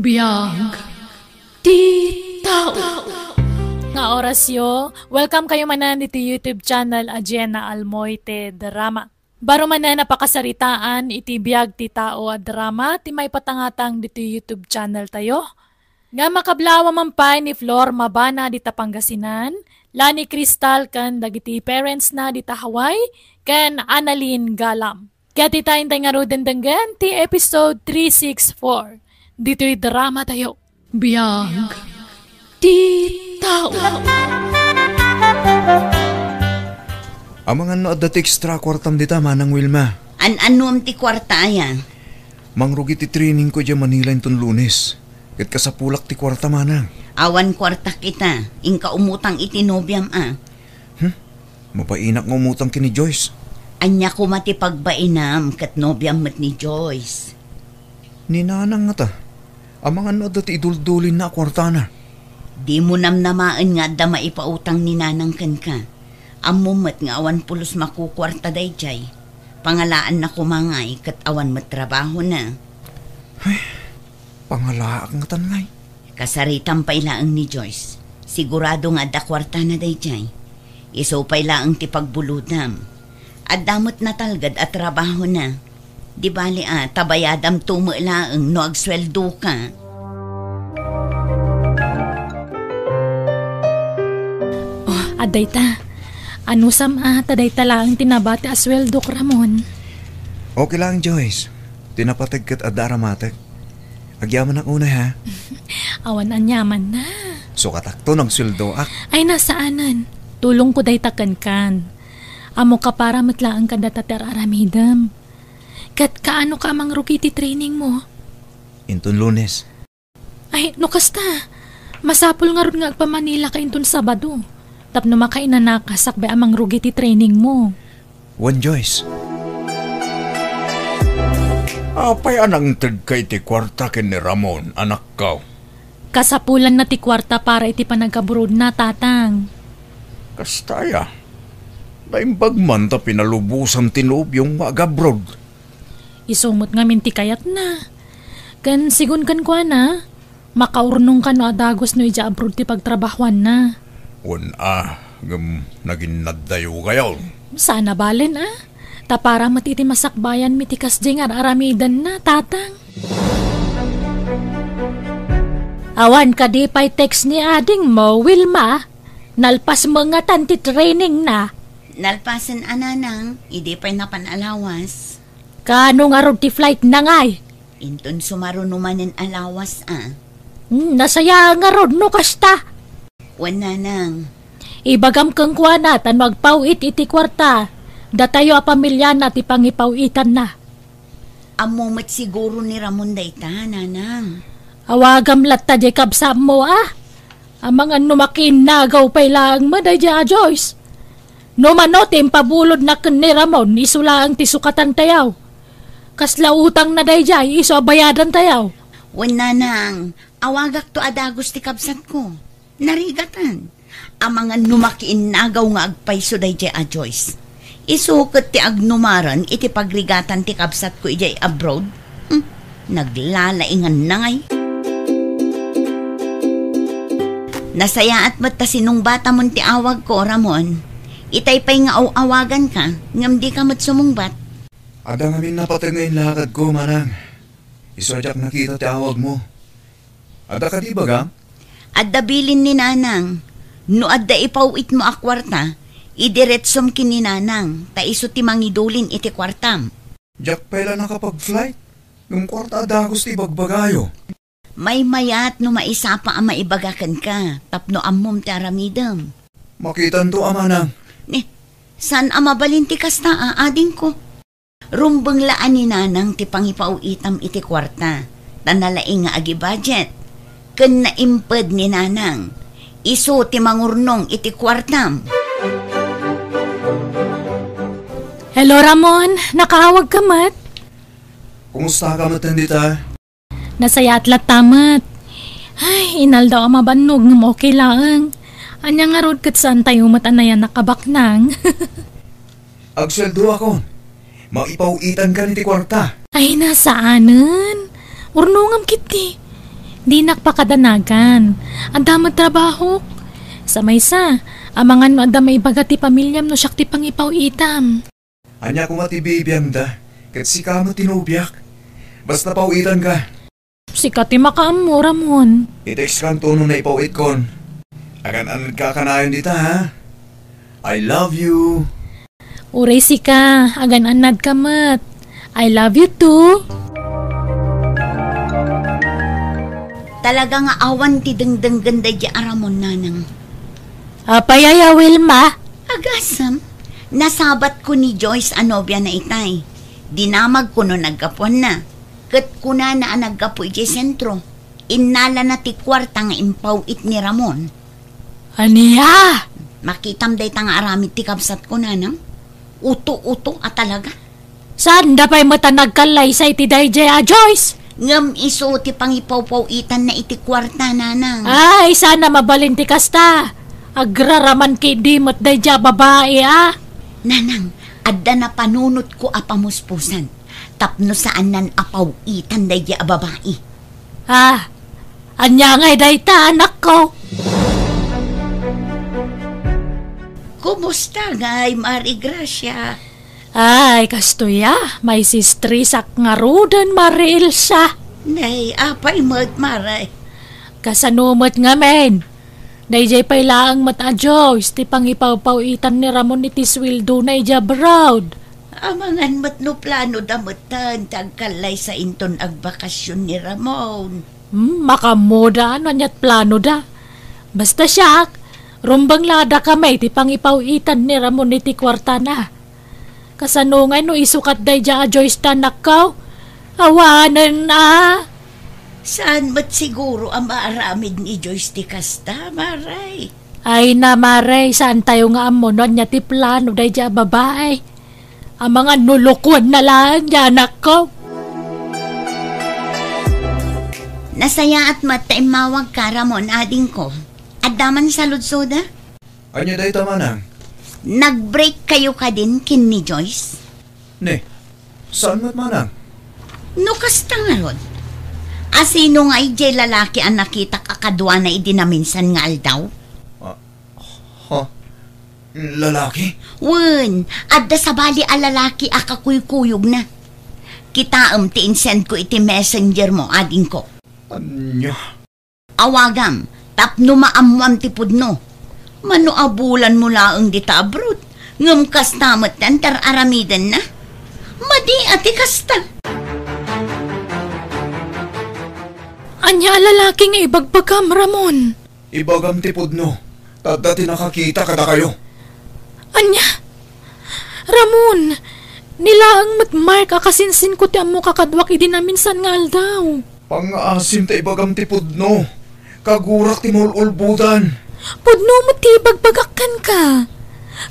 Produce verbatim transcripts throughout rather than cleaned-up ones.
Biag ti tao. Nga orasyo, welcome kayo manen iti YouTube channel a Jenna Almoite Drama. Baro manen a pakasaritaan iti biag ti tao a drama ti maipatangatang ditoy YouTube channel tayo. Nga makablaaw man pay ni Flor Mabana dita Pangasinan, Lani Cristal ken dagiti parents na dita Hawaii, ken Annalyn Galam. Ket ita intay ngaruden denggen ti episode three six four. Ditoy drama tayo. Biag ti tao. Amangan no adda ti extra kuartam dita, Manang Wilma? An-anuem ti kuarta aya? Mangrugi ti training ko idiay Manila inton Lunes. Ket kasapulak ti kuarta, Manang. Awan kuartak ita, inka umutang iti nobiam a. Hmm? Mabainak nga umutang ken ni Joyce. Ania koma ti pagbainam ket nobiam met ni Joyce? Ni Nanang ngata, amangan no adda ti iduldulinna a kuartana. Dimo namnamaen nga adda maipautang ni Nanang kenka. Ammom met nga awan pulos makukuarta daydiay. Pangalaanna koma ngay ket awan met trabahona. Ay, pangalaak ngatan ngay. Kasaritam pay laeng ni Joyce. Sigurado nga adda kuartana daydiay. Isu pay laeng ti pagbulodam. Adda met natalged a trabahona. Di bali a, ta bayadamto met laeng no agsueldoka. Oh, adda ita. Anusam a, ta dayta laeng ti nabati a sueldok, Ramon. Okay laeng, Joyce. Ti napateg ket adda aramatek. Agyamanak unay, ha? Awan aniamanna. Sukatakto no agsueldoak. Ay, nasaanen. Tulongko dayta kenkan. Ammoka para met laeng kadata ti ar-aramidem. Ket kaanoka a mangrugi ti training mo? Inton Lunes. Ay, no kasta, masapul ngarud nga agpa-Manila ka inton Sabado. Tapno makainanaka sakbay a mangrugi ti training mo. Wen, Joyce. Apay a nangtedka iti kuarta ken ni Ramon, anakko? Kasapulanna ti kuarta para iti panagabroadna, Tatang. Kasta aya? Naimbag man ta pinalubosan ti nobiom nga agabroad. Isu met ngamin ti kayatna. Ken sigun kenkuana, makaurnongka no adagus no idiay abroad ti pagtrabahuanna. Wen a, ngem naginnaddayo kayon. Saan a balen a? Ta para met iti masakbayanmi ti kasdiay nga ar-aramidenna, Tatang. Awan kadi pay text ni adingmo, Wilma? Nalpas met ngatan ti trainingna? Nalpasen a, Nanang, idi pay napan a lawas. Kaano ngarud ti flightna ngay? Inton sumaruno manen a lawas a. Hmm, nasaya ngarud no kasta. Wen, Nanang. Ibagam kenkuana ta no agpaw-it iti kuarta, datayo a pamiliana ti pangipaw-itanna. Ammo met siguro ni Ramon dayta, Nanang. Awagam latta diay kabsatmo a. Amangan no makiinnagaw pay laeng met daydiay a Joyce. No mano ti impabulodna ken ni Ramon, isu laeng ti sukatantayo. Kasla utangna daydiay, isu a bayadantayo. Wen, Nanang, awagakto a dagus ti kabsatko. Narigatan. Amangan no makiinnagaw nga agpayso daydiay a Joyce. Isu ket ti agnumaran iti pagrigatan ti kabsatko idiay abroad. Hmm, naglalaingannangay. Nasayaat met ta sinungbatamon ti awagko, Ramon. Itay pay nga aw-awaganka, ngem dika met sumungbat. Adda ngamin napateg nga inlakadko, Manang. Isu a diak nakita ti awagmo. Adda kadi ibagam? Adda bilin ni Nanang. No adda ipaw-itmo a kuarta, idiretsom ken ni Nanang, ta isu ti mangidulin iti kuartam. Diak pay la nakapag-flight. Ngem kuarta a dagus ti ibagbagayo. Maymayat no maisapa a maibaga kenka, tapno ammom ti aramidem. Makitanto a, Manang. Ni, saan a mabalin ti kasta a, adingko? Rumbeng la a ni Nanang ti pangipaw-itam iti kuarta, ta nalaing nga agibudget. Ken naimped ni Nanang, isu ti mangurnong iti kuartam. Hello, Ramon. Nakaawagka met? Kumusta ka met, Tendita? Nasayaat latta met. Ay, inaldaw a mabannog ngem okay laeng. Ania ngarud ket saantayo met a nayanak a baknang? Agsueldoakon. Maipaw-itankan iti kuarta. Ay, nasaanen. Urnongam ketdi. Dinak pakadanagan. Adda met trabahok. Sa maysa, amangan no adda maibaga ti pamiliam no siak ti pangipaw-itam. Ania koma ti bibiangda, ket sika met ti nobiak. Basta paw-itanka. Sika ti makaammo, Ramon. I-text kanto no naipaw-itkon. Agan-annadka kanayon dita, ha? I love you. Uray sika, agan-annadka met. I love you too. Talaga nga awan ti dengdenggen daydi a Ramon, nanang. Apay aya, Wilma? Agasem, nasabatko ni Joyce a nobiana itay. Dinamagko no naggapuanna. Ket kunana a naggapu idiay sentro. Innalana ti kuarta nga impaw-it ni Ramon. Ania? Makitam dayta nga aramid ti kabsatko, nanang. Uto-uto a talaga. Saanda pay met a nagkallaysa iti daydiay a Joyce? Ngem isu ti pangipawpaw-itanna iti kuarta, nanang. Ay, saan a mabalin ti kasta. Agraraman ketdi met daydiay a babai, a. Nanang, adda napanunotko a pamuspusan tapno saannan a paw-itan daydiay a babai. Ah, ania ngay dayta, anakko? Kumusta ngay, Mari Gracia? Ay, kastoy a, maisistresak ngaruden, Mari Elsa. Nay, apay met, Mari? Kasano met ngamin? Daydiay pay laeng met a Joyce ti pangipawpaw-itan ni Ramon iti suweldona idiay abroad. Amangan met no planoda metten ti agkallaysa inton agbakasyon ni Ramon. Hmm, makaammoda no aniat planoda. Basta siak, rumbeng la a dakami ti pangipaw-itan ni Ramon iti kuartana. Kasano ngay no isukat daydiay a Joyce ta, anakko? Awanen a. Saan met siguro a maaramid ni Joyce ti kasta, Mari? Ay na, Mari, saantayo nga ammo no ania ti plano daydiay a babai. Amangan no lokoenna laeng diay anakko. Nasayaat met ta immawagka, Ramon, adingko. Adda man saludsoda? Ania dayta, manang? Nag-break kayo kadin ken ni Joyce? Ne, saan met, manang? No kasta ngarud, a sino ngay diay lalaki a nakitak a kaduana idi naminsan nga aldaw? Ah, ha? Lalaki? Wen, adda sabali a lalaki a kakuykuyogna. Kitaem ti insendko iti messenger mo, adingko. Ania? Awagam tapno maammoam ti pudno. Mano a bulan mo laeng dita abroad, ngem kasta met ti ar-aramidenna? Madi a ti kasta. Ania a lalaki nga ibagbagam, Ramon? Ibagam ti pudno, ta adda ti nakakita kadakayo. Ania? Ramon, ni laeng met Mark a kasinsinko ti ammoka kaduak idi naminsan nga aldaw. Pangngaasim ta ibagam ti pudno. Kagurak ti maul-ulbodan. Pudno met ti ibagbagak kenka.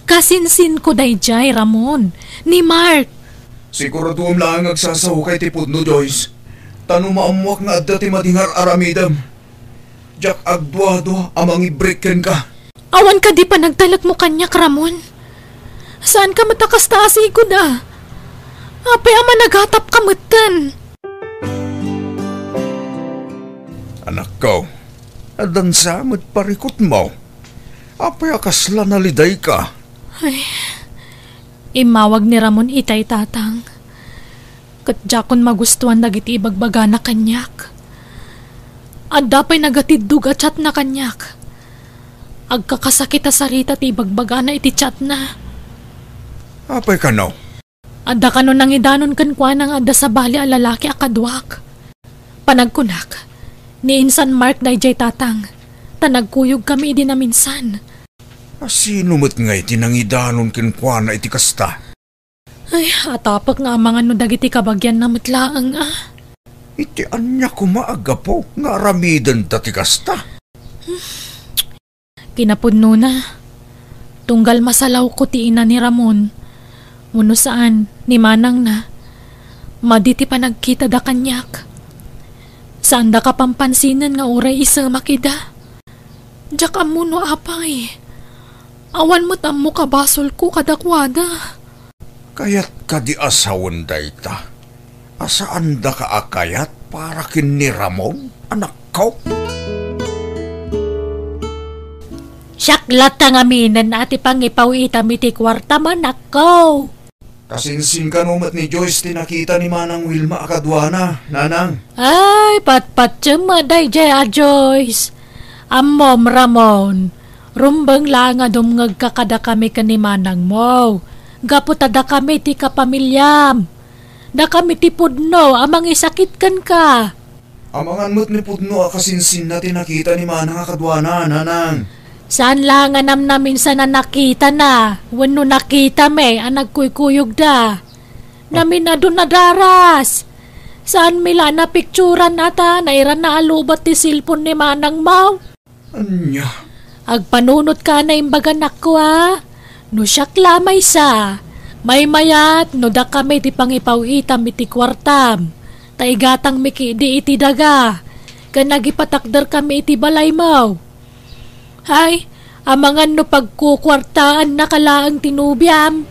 Kasinsinko daydiay, Ramon, ni Mark. Siguradoem laeng nga agsasaoka iti pudno, Joyce. Ta no maammoak nga adda ti madi nga ar-aramidem, diak agduadua a mangibreak kenka. Awan kadi panagtalekmo kaniak, Ramon? Saanka met a kasta a sigud a? Apay a managatapka metten? Anakko, addan sa met parikutmo. Apay a kasla nalidayka? Ay, immawag ni Ramon itay, Tatang. Ket diakon magustuan dagiti ibagbagana kaniak. Adda pay nagatiddog a chatna kaniak. Agkakasakit a sarita ti ibagbagana iti chatna. Apay kano? Adda kano nangidanon kenkuana nga adda sabali a lalaki a kaduak. Panagkunak, ni insan Mark daydiay, Tatang, ta nagkuyogkami idi naminsan. A sino met ngay ti nangidanon kenkuana iti kasta? Ay, atapek nga amangan no dagiti kabagianna met laeng a. Iti ania koma a gapu nga aramidenda ti kasta? Kinapudnona, tunggal masalawko ti ina ni Ramon, wenno saan, ni manangna, madi ti panagkitada kaniak. Saanda kapampansinan nga uray isemak ida. Diak ammo no apay. Awan met ammo kabasolko kadakuada. Kayat kadi a sawen dayta? A saandaka a kayat para ken ni Ramon, anak? anakko. Siak latta ngaminen a ti pangipaw-itam iti kuartam, anakko. Kasinsin kano met ni Joyce ti nakita ni Manang Wilma a kaduana, nanang. Ay, patpatiem daydiay a Joyce. Ammom, Ramon, rumbeng laeng a dumngegka kadakami ken ni manangmo. Gapu ta dakami ti kapamiliam. Dakami ti pudno a mangisakit kenka. Amangan met ni pudno a kasinsinna ti nakita ni manang a kaduana, nanang. Saan la nga namnaminsan a nakitana wenno nakitami a nagkuykuyogda. Namin adu nadaras. Saanmi la a napikturan a ta nairanna a lobat ti cellphone ni manangmo. Ania? Agpanunot ka a naimbag, anakko, a? No siak la maysa, maymayat no dakami ti pangipaw-itam iti kuartam, ta igatangmi ketdi iti daga, ken agipatakderkami iti balaymo. Ay, amangan no pagkukuartaannaka laeng ti nobiam.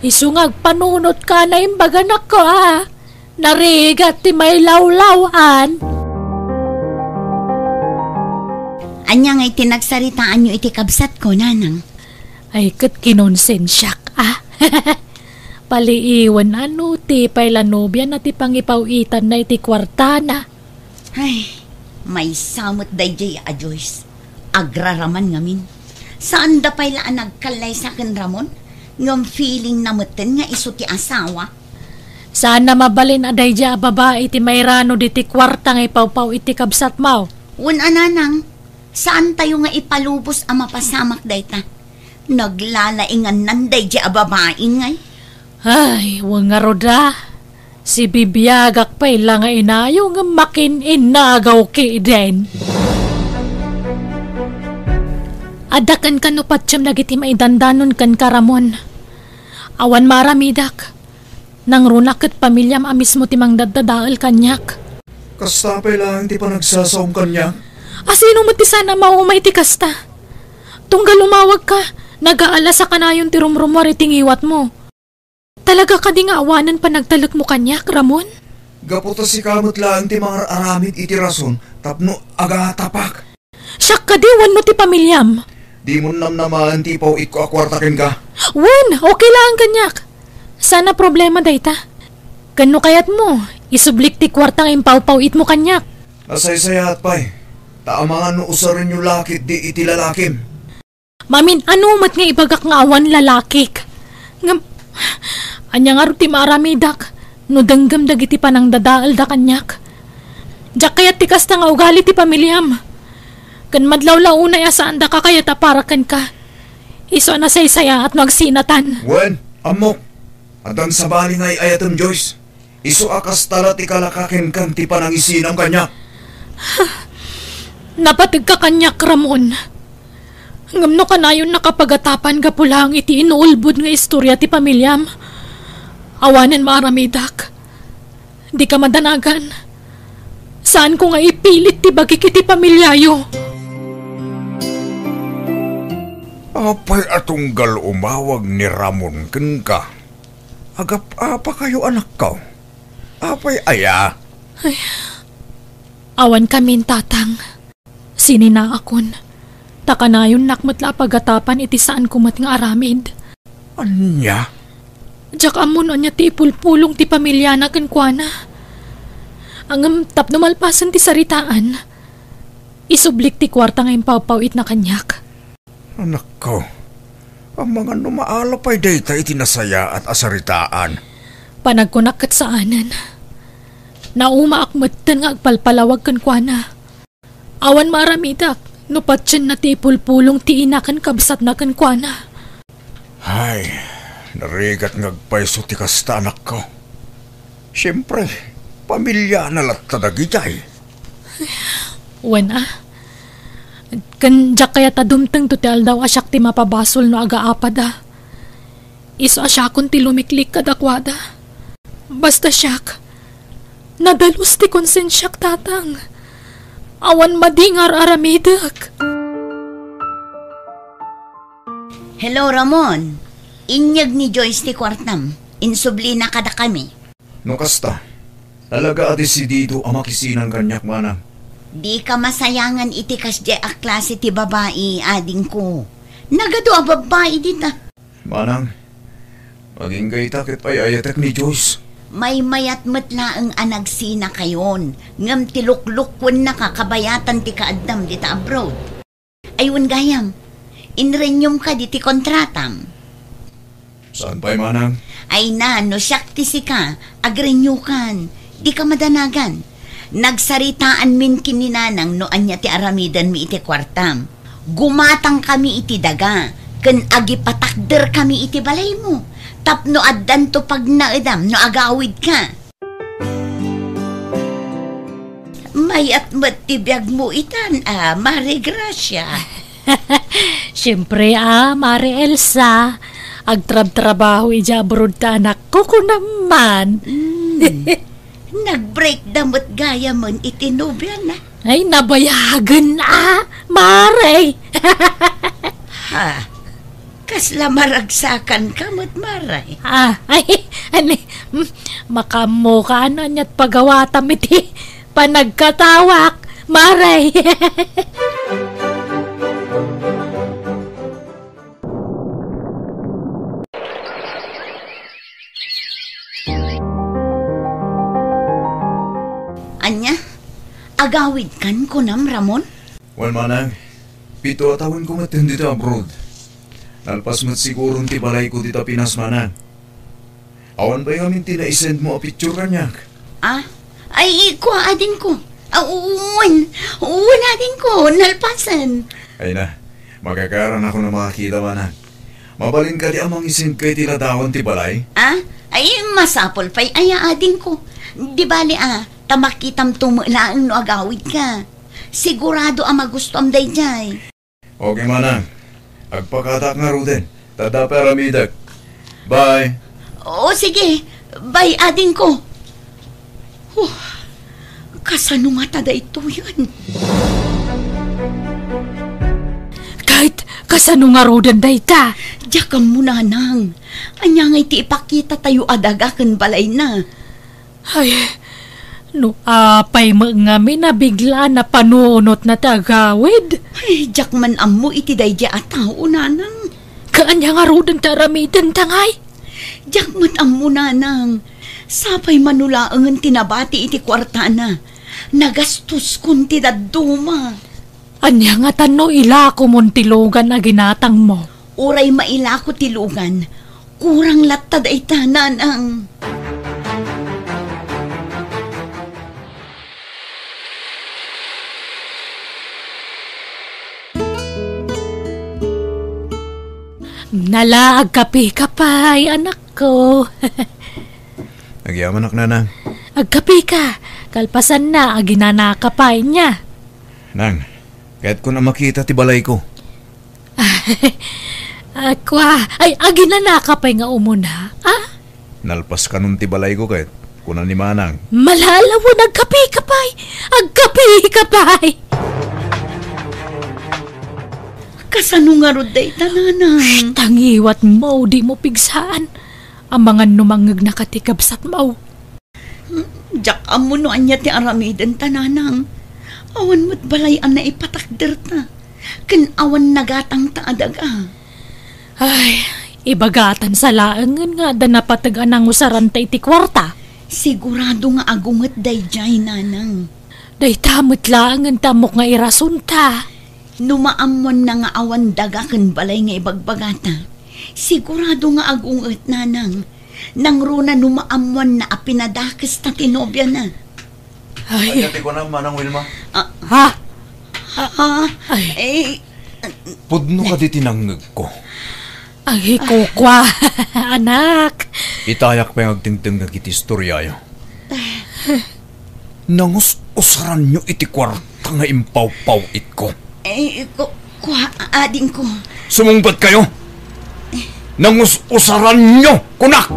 Isu nga agpanunot ka a naimbag, anakko, a? Narigat ti mailawlaw-an. Ania ngay ti nagsaritaanyo iti kabsatko, nanang? Ay, ket kinonsensiak, a? Paliiwen a no ti pay la nobiana ti pangipaw-itanna iti kuartana. Ay, maysa met daydiay a Joyce. Agraraman ngamin. Saanda pay la a nagkallaysa ken Ramon, ngem feelingna metten nga isu ti asawa. Saanna mabalin a daydiay a babai ti mairano diti kuarta nga ipawpaw iti kabsatmo. Wen a, nanang, saantayo nga ipalubos a mapasamak dayta. Naglalaingannan daydiay a babai ngay. Ay, wen ngarud a. Sibibiagak pay la nga inayo ngem makin-innagaw ketdin. Adda kenka no patiem dagiti maidandanon kenka, Ramon. Awan maaramidak. Nangruna ket pamiliam a mismo ti mangdaddadael kaniak. Kasta pay laeng ti panagsasaom kaniak? A sino met ti saan a mauma iti kasta? Tunggal umawagka, nagaalasa kanayon ti rumrumuar iti ngiwatmo. Talaga kadi nga awanen panagtalekmo kaniak, Ramon? Gapu ta sika met laeng ti mangar-aramid iti rason tapno agatapak. Siak kadi wenno ti pamiliam? Dimon namnamaen ti ipaw-itko a kuarta kenka. Wen, okay laeng kaniak. Saan a problema dayta. Ken no kayatmo, isublik ti kuarta nga impawpaw-itmo kaniak. Nasaysayaat pay, ta amangan no usarenyo la ketdi iti lalakim. Mamin-ano met nga ibagak nga awan lalakik? Ngem, ania ngarud ti maaramidak no denggem dagiti panangdadaelda kaniak? Diak kayat ti kasta nga ugali ti pamiliam. Ken madlawlaw unay a saandaka kayat a para kenka. Isu a nasaysayaat no agsinatan. Wen, ammok, addan sabali nga ay-ayatem, Joyce. Isu a kasta la ti kalaka kenka ti panangisinam kaniak. Napategka kaniak, Ramon. Ngem no kanayonnaka a pagatapan gapu laeng iti inuulbod nga istorya ti pamiliam, awanen maaramidak. Dika madanagan. Saanko nga ipilit ti bagik iti pamiliayo. Apay a tunggal umawag ni Ramon kenka? Agap-apakayo, anakko? Apay aya? Ay, awan kamin, Tatang. Sininaakon. Ta kanayonnak met la a pagatapan iti saanko met nga aramid. Ania? Diak ammo no ania ti ipulpulong ti pamiliana kenkuana. Ngem tapno malpasen ti saritaan, isublik ti kuarta nga impawpaw-itna kaniak. Anakko, amangan no maala pay dayta iti nasayaat a saritaan. Panagkunak ket saanen. Naumaak metten nga agpalpalawag kenkuana. Awan maaramidak no patienna ti ipulpulong ti ina ken kabsatna kenkuana. Ay, narigat nga agpayso ti kasta, anakko. Siempre, pamiliana latta dagidiay. Wen a. Ken diak kayat a dumtengto ti aldaw a siak ti mapabasol no agaapada. Isu a siakon ti lumiklik kadakuada. Basta siak, nadalus ti konsensiak, Tatang. Awan madi nga ar-aramidek. Hello, Ramon. Inyeg ni Joyce ti kuartam. Insublina kadakami. No kasta, talaga a desidido a makisinan kaniak, manang. Dika masayangan iti kasdiay a klase ti babai, adingko. Nagadu a babbai dita. Manang, agingga ita ket ay-ayatek ni Joyce. Maymayat met laeng a nagsinakayon, ngem ti luklukkuennaka kabayatan ti kaaddam dita abroad. Ay, wen gayam, inrenew ka diti kontratam. Saan pay, manang? Ay na, no siak ti sika, agrenew kan. Dika madanagan. Nagsaritaanmin ken ni nanang no ania ti aramidenmi iti kuartam. Gumatangkami iti daga, ken agipatakderkami iti balaymo. Tapno addanto pagnaedam no agawidka. Mayat met ti biagmo itan, a, Mare Gracia. Siempre, a, Mare Elsa. Agtrabtrabaho idiay abroad ta anakko, kunam man. Mm. Nag-break da met gayamen iti nobiana. Ay, nabayagen, a, Mare. Ha? Kasla maragsakanka met, Mare. A, ay, ani, mm, makaammoka no aniat pagawatam iti panagkatawak, Mare. Ania? Agawidkan, kunam, Ramon? Wen, manang, pito a tawenko met dita abroad. Nalpas met siguron ti balayko dita Pinas, manang. Awan pay ngamin ti naisendmo a picture kaniak. A? Ay, kua, adingko. A, wen, wen, adingko, nalpasen. Ay na, makakaaranakon a makakita, manang. Mabalin kadi a mangisend ka iti ladawan ti balay? A? Ay, masapul pay aya, adingko. Di bale, a, ta makitamto met laeng no agawidka. Sigurado a magustuam daydiay. Okay, manang. Agpakatak ngaruden. Ta adda pay aramidek. Bye. O, sige. Bye, adingko. Huh, kasano ngata daytoyen? Kayat, kasano ngaruden dayta? Diak ammo, nanang. Ania ngay ti ipakitatayo a daga ken balayna? Ay, no apay met ngamin a biglaan a panunotna ti agawid? Ay, diak man ammo iti daydiay a tao, nanang. Kaanya ngaruden ti aramidenta ngay? Diak met ammo, nanang. Sapay mano laengen ti nabati iti kuartana. Nagastoskon ti dadduma. Ania ngata no ilakomon ti lugan a ginatangmo? Uray mailako ti lugan, kurang latta dayta, nanang. Nala, agkapika pay, anakko. Agyamanak, nanang. Agkapika, kalpasanna, aginanaka pay nia. Nang, kayatkon a makita ti balayko. A, kua, ay, aginanaka pay nga umuna, a? Nalpaskanon ti balayko ket, kuna ni manang. Malalawen, agkapika pay! Agkapika pay! Kasano ngarud dayta, nanang? Shh, tangiwatmo, dimo pigsaan. Amangan no mangngegnaka ti kabsatmo. Diak ammo no ania ti aramidenta, nanang. Awan met balay a naipatakderta, ken awan nagatangta a daga. Ay, ibagatan sa laengen nga adda napateg a nangusaranta iti kuarta. Sigurado nga agunget daydiay, nanang. Dayta met laengen ti ammok nga irasonta. No maammoanna nga awan daga ken balay nga ibagbagata, sigurado nga agunget, nanang. Nangruna no maammoanna a pinadakesta ti nobiana. Ay. Ania ti kunam, Manang Wilma? Ah. Ha? Ah, ay. Eh. Pudno kadi ti nangngegko? Ay, kukua, anak. Itayak pay nga agdengdengngeg iti istoriayo. Nangus-usaranyo iti kuarta nga impawpaw-itko. Eh, ku-, kua, adingko. Sumungbat kayo! Nangus-usaranyo, kunak!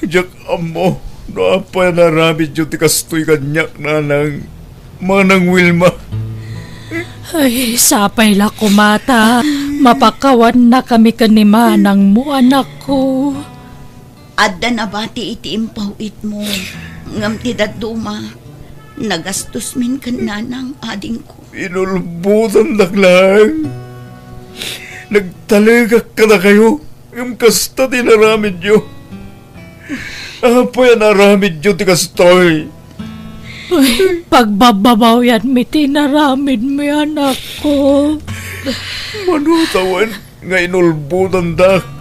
Diak ammo no apay a naaramidyo ti kastoy kaniak, Nanang, Manang Wilma. Ay, sapay la koma ta mapakawannakami ken ni manangmo, anakko. Adda nabati iti impaw-itmo, ngem ti dadduma, nagastos min ken nanang, adingko. Inulbodandak laeng. Nagtalegak kadakayo, ngem kasta ti inaramidyo. Apay a naaramidyo ti kastoy? Uy, pagbababawyanmi ti inaramidmi, anakko. Mano tawen nga inulbodandak.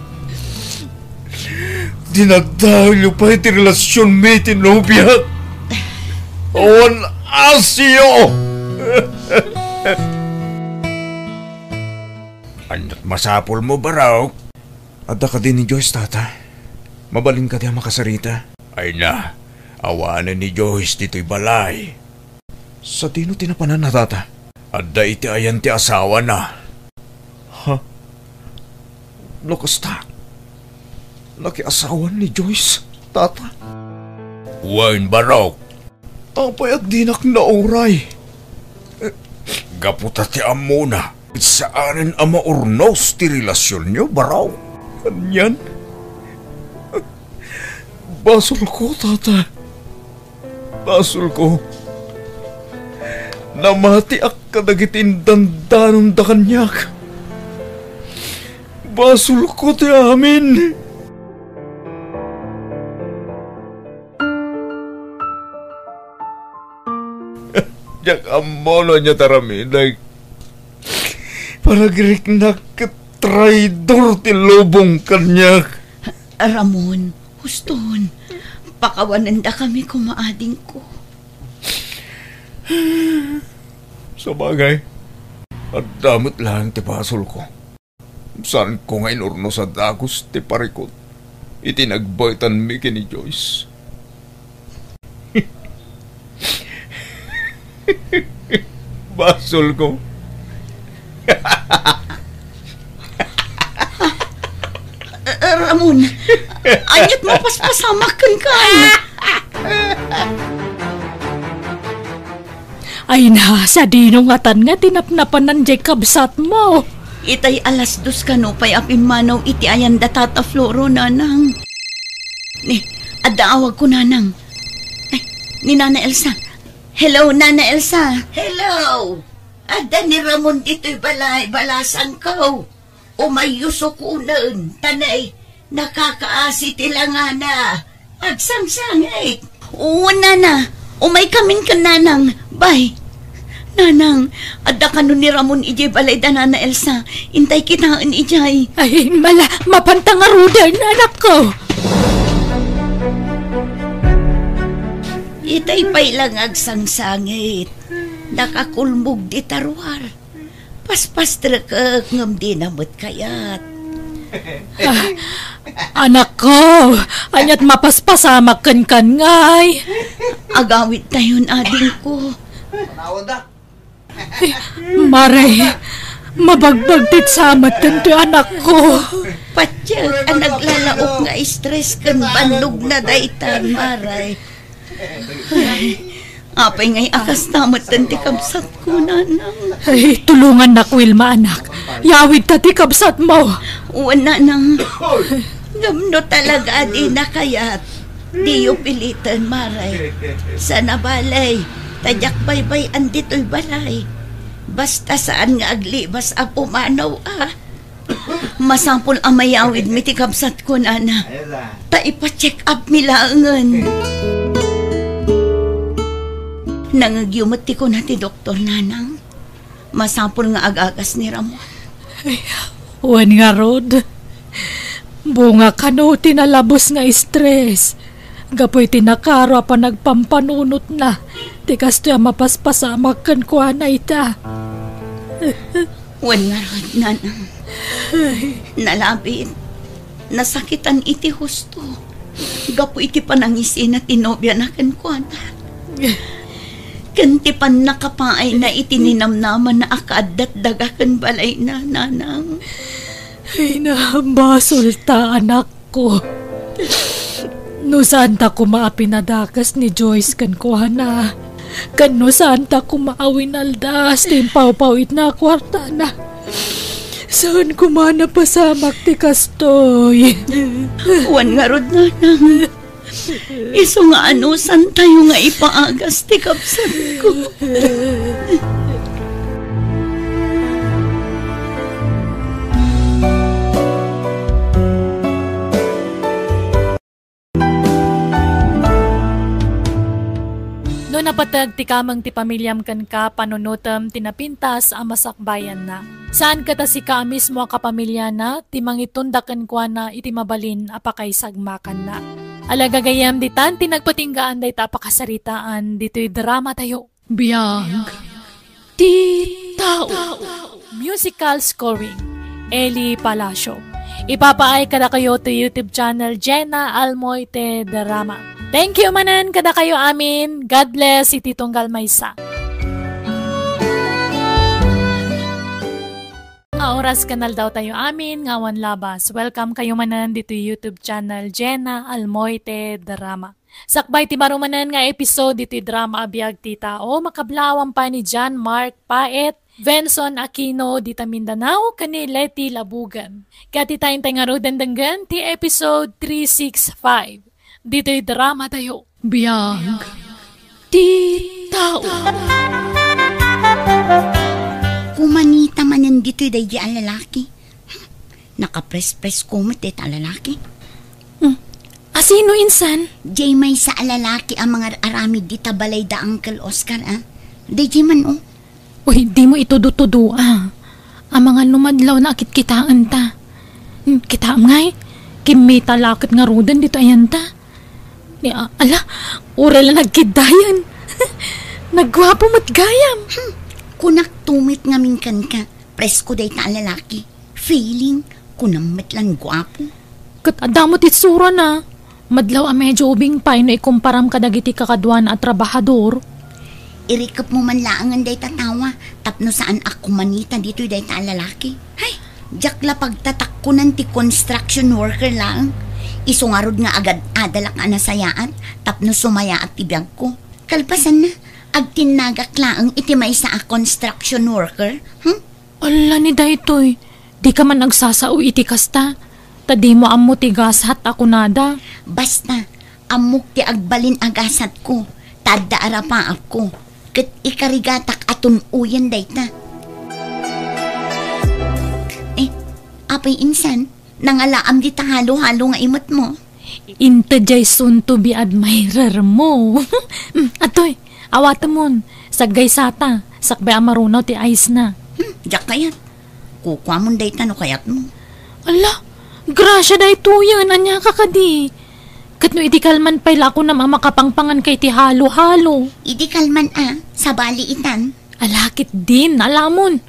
Dinadaelyo pay ti relasionmi ti nobiak. Awan asio! Ania't masapulmo, Barok? Adda kadi ni Joyce, tata? Mabalin kadi a makasarita? Ay na, awanen ni Joyce ditoy balay. Sadino ti napananna, tata? Adda iti ayan ti asawana. Ha? No kasta, nakiasawan ni Joyce, tata? Wen, Barok. Apay a dinak nauray? Gapu ta ti ammona, saanen a maurnos ti relasionyo, Barok. Anian? Basolko, tata. Basolko. Namatiak kadagiti indandanonda kaniak. Basolko ti amin. Diak ammo no ania ti aramidek. Panagriknak ket traidor ti lubong kaniak. Ramon, huston. Pakawanendakami koma, adingko. Sabagay, adda met laeng ti basolko. Saanko nga inurnos a dagus ti parikut iti nagbaetanmi ken ni Joyce. Basolko. Eh, Ramon, ania't mapaspasamak kenka? Ay na, sadino ngatan nga ti napnapanan diay kabsatmo? Itay alas dos kano pay a pimmanaw iti ayan da Tata Floro, nanang. Ni, adda awagko, nanang. Ay, ni Nana Elsa. Hello, Nana Elsa. Hello! Adda ni Ramon ditoy balay, balasangko. Umayyo sukonen, ta nay, nakakaasi ti langana. Agsangsangit. Oo, nana. Umaykamin ken nanang. Bay. Nanang, adda kano ni Ramon idiay balay da Nana Elsa. Intay kitaen idiay. Ay, mala, mapanta ngaruden, anakko. Itay pay lang agsangsangit. Nakakulmog dita ruar. Paspastrekek ngem dina met kayat. Ah, anakko, ania't mapaspasamak kenkan ngay? Agawidtayon, adingko. Eh, Mare, mabagbagtit sa met daytoy anakko. Patiek a naglalaok nga stress ken bannogna daytan, Mare. Ay, apay ngay a kasta metten ti kabsatko, nanang? Ay, tulongannak, Wilma, anak. Yawidta ti kabsatmo. Wen, nanang. Ngem no talaga a dina kayat, diyo piliten, Mare. Sana balay, ta diak baybay-an ditoy balay. Basta saan nga aglibas a pumanaw, a. Masapul a mayawidmi ti kabsatko, nana. Ta ipa-check up mi laengen. Nangngegyo met ti kuna ti doktor, nanang. Masapul nga agagas ni Ramon. Ay, wen ngarud. Bunga kano ti nalabes nga stress. Gapu iti nakaro a panagpampanunotna, ti kastoy a mapaspasamak kenkuana ita. Wen ngarud, nanang. Nalabit, nasakitan iti husto. Gapu iti panangisina ti nobiana kenkuana. Ken ti pannakapaayna iti ninamnamana a kaaddat daga ken balayna, nanang. Ay, nabasolta, anak. Ko. No saanta koma a pinadakes ni Joyce kenkuana, ken no saanta koma a winaldas ti impawpaw-itna a kuartana, Saan koma napasamak ti kastoy. Wen ngarud, nanang. Isu nga anusantayo nga ipaagas ti kabsatko. No napateg ti kameng ti pamiliam kenka, panunotem ti napintas a masakbayanna. Saan ket a sika a mismo a kapamiliana ti mangitunda kenkuana iti mabalin a pakaisagmakanna. Ala gagayyem, ditan ti nagpatinggaan dayta a pakasaritaan ditoy dramatayo. Biag ti tao. Musical scoring, Eli Palacio. Ipapaay kadakayo ti YouTube channel Jenna Almoite Drama. Thank you manen kadakayo amin. God bless iti tunggal maysa. A oras ken aldawtayo amin nga awan labas. Welcome kayo manen ditoy YouTube channel Jenna Almoite Drama. Sakbay ti baro manen nga episode iti drama a Biag ti Tao, makablaawan pay ni John Mark Paet, Venson Aquino, dita Mindanao, ken ni Leti Labugan. Ket ita intay ngaruden denggen ti episode three six five. Ditoy dramatayo. Biag ti tao. Kumanita manen ditoy daydi a lalaki. Nakaprespresko met dayta a lalaki. Hmm. Asino insan? Jay maysa a lalaki a mangar-aramid dita balay da Uncle Oscar, a? Dayjay man, o. Uy, dimo itudo-tudo, a. Amangan no madlaw na a kitkitaenta. Hmm, kitaem ngay? Kimmita la ket ngaruden ditoy ayanta. Ni, a-, ala, uray la nagkiddayen. Nagguapo met gayam. Hmm, kunak tumit ngamin kenka. Presko dayta a lalaki. Feeling, kunam met lan guapo. Ket adda met itsurana. Madlaw a medyo ubing pay no ikumparam kadagiti kakaduana a trabahador. Irikepmo man laengen dayta tawa tapno saan a kumanita ditoy dayta a lalaki. Hay, diak la pagtatakkunan ti construction worker laeng. Isu ngarud nga agad-adalak a nasayaat tapno sumayaat ti biagko. Kalpasanna, agtinnagak laeng iti maysa a construction worker. Hmm? Ala ni daytoy, dika man agsasao iti kasta, ta dimo ammo ti gasat a kunada. Basta, ammok ti agbalin a gasatko, ta adda a rapaapko, ket ikarigatak a tun-oyen dayta. Eh, apay insan, nangalaam dita halo-halo nga imetmo? Inta jay soon to be admirer mo. Mm, atoy, awatemon. Saggaysata, sakbay a marunaw ti ice na. Hmm, diak kayat. Kukuamon dayta no kayatmo. Ala, grasia daytoyen, ania ka kadi? Ket no idi kalman pay la a kunam a makapangpangan ka iti halo-halo. Idi kalman a, sabali itan. Ala ketdin, alamon.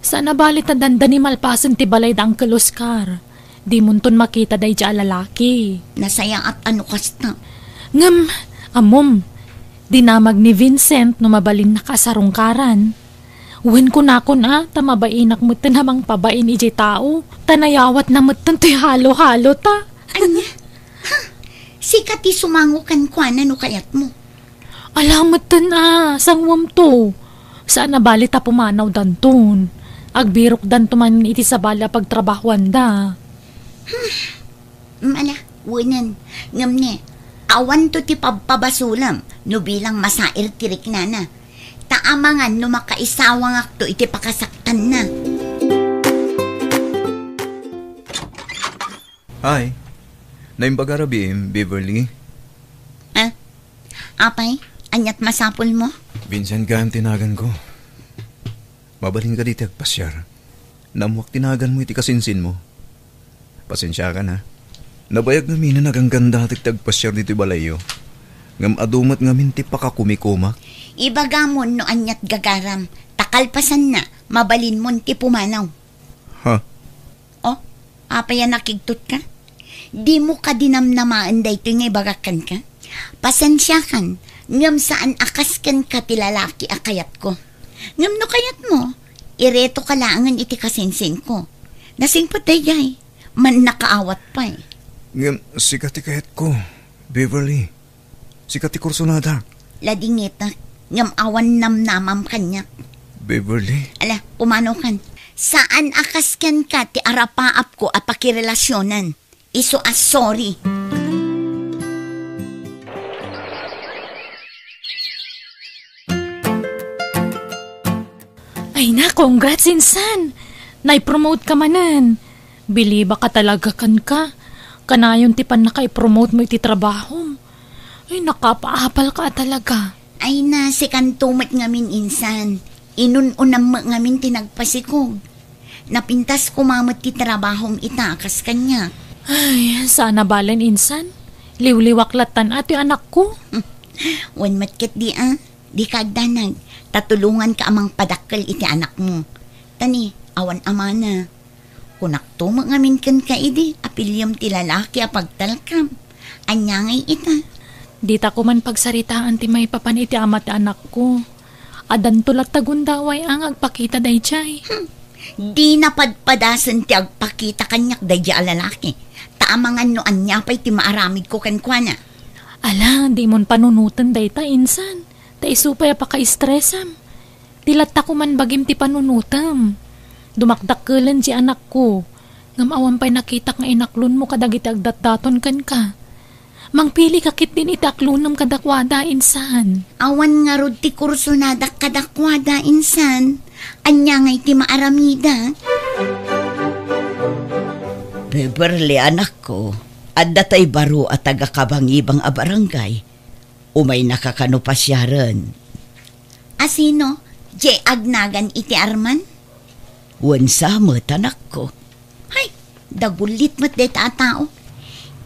Saan a bali ta dandani malpasen ti balay da Uncle Oscar. Dimonton makita daydi a lalaki. Nasayaat a no kasta. Ngem, ammom, dinamag ni Vincent no mabalinnak a sarungkaran. Wen kunakon a, ta mabainak metten a mangpabain idiay tao, ta nayawatna metten toy halo-halo ta. Ania? Ha? Sika ti sumango kenkuana no kayatmo. Ala metten a, sanguem to. Saan a bali ta pumanawdanton. Agbirokdanto manen iti sabali a pagtrabahoanda. Hmm, ala, wenen. Ngem ne, awanto ti pabpabasolem no bilang masair ti riknana. Ta amangan no makaisawangakto iti pakasaktanna. Hi. Naimbag a rabiim, Beverly. Ah, apay, aniat masapulmo? Vincent gayam ti naganko. Mabalin kadi ti agpasiar? Nammuak ti naganmo iti kasinsinmo. Pasensiakan, ha. Nabayag ngamin a naganggandatek ti agpasiar ditoy balayyo. Ngem adu met ngamin ti pakakumikomak. Ibagamon no aniat gagaram, ta kalpasanna, mabalinmon ti pumanaw. Ha? Oh, apay a nakigtotka? Dimo kadi namnamaen daytoy nga ibagak kenka? Pasensiakan, ngem saan a kas kenka ti lalaki a kayatko. Ngem no kayatmo, iretoka laengen iti kasinsinko. Nasingpet daydiay, mannakaawat pay. Ngem sika ti kayatko, Beverly. Sika ti kursonadak. Ladingitek, ngem awan namnamam kaniak. Beverly? Ala, pumanaw kan. Saan a kas kenka ti arapaapko a pakirelasionan. Isu a sorry. Ay na, congrats, insan! Nai-promote ka manen. Bilibak a talaga kenka. Kanayon ti pannakaipromote mo iti trabahom. Ay, nakapaapal ka a talaga. Ay na, sikanto met ngamin, insan. Inun-unam met ngamin ti nagpasikog. Napintas koma met ti trabahom ita a kas kaniak. Ay, saan a balen, insan. Liwliwak lattan a ti anakko. Wen met ketdi a, dika agdanag, ta tulonganka a mangpadakkel iti anakmo. Ta ni, awan amana. Kunakto met ngamin kenka idi, apiliem ti lalaki a pagtalkam. Ania ngay ita? Dita koman pagsaritaan ti maipapan iti ama ti anakko. Addanto latta gundaway a nga agpakita daydiay. Hmm. Dina padpadasen ti agpakita kaniak daydiay a lalaki. Ta amangan no ania pay ti maaramidko kenkuana. Ala, dimon panunoten dayta, insan. Ta isu pay a pakaistresam. Di latta koman bagim ti panunotem. Dumakdakkelen ti anakko. Ngem awan pay nakitak nga inaklonmo kadagiti agdatdaton kenka. Mangpilika ketdin iti aklonem kadakuada, insan. Awan ngarud ti kursonadak kadakuada, insan. Ania ngay ti maaramida? Beverly, anakko, adda tay baro a taga-Kabangibang a barangay. Umaynaka kano pasiaren. A sino? Diay agnagan iti Arman? Wen sa met, anakko. Hay, dagulit met dayta a tao.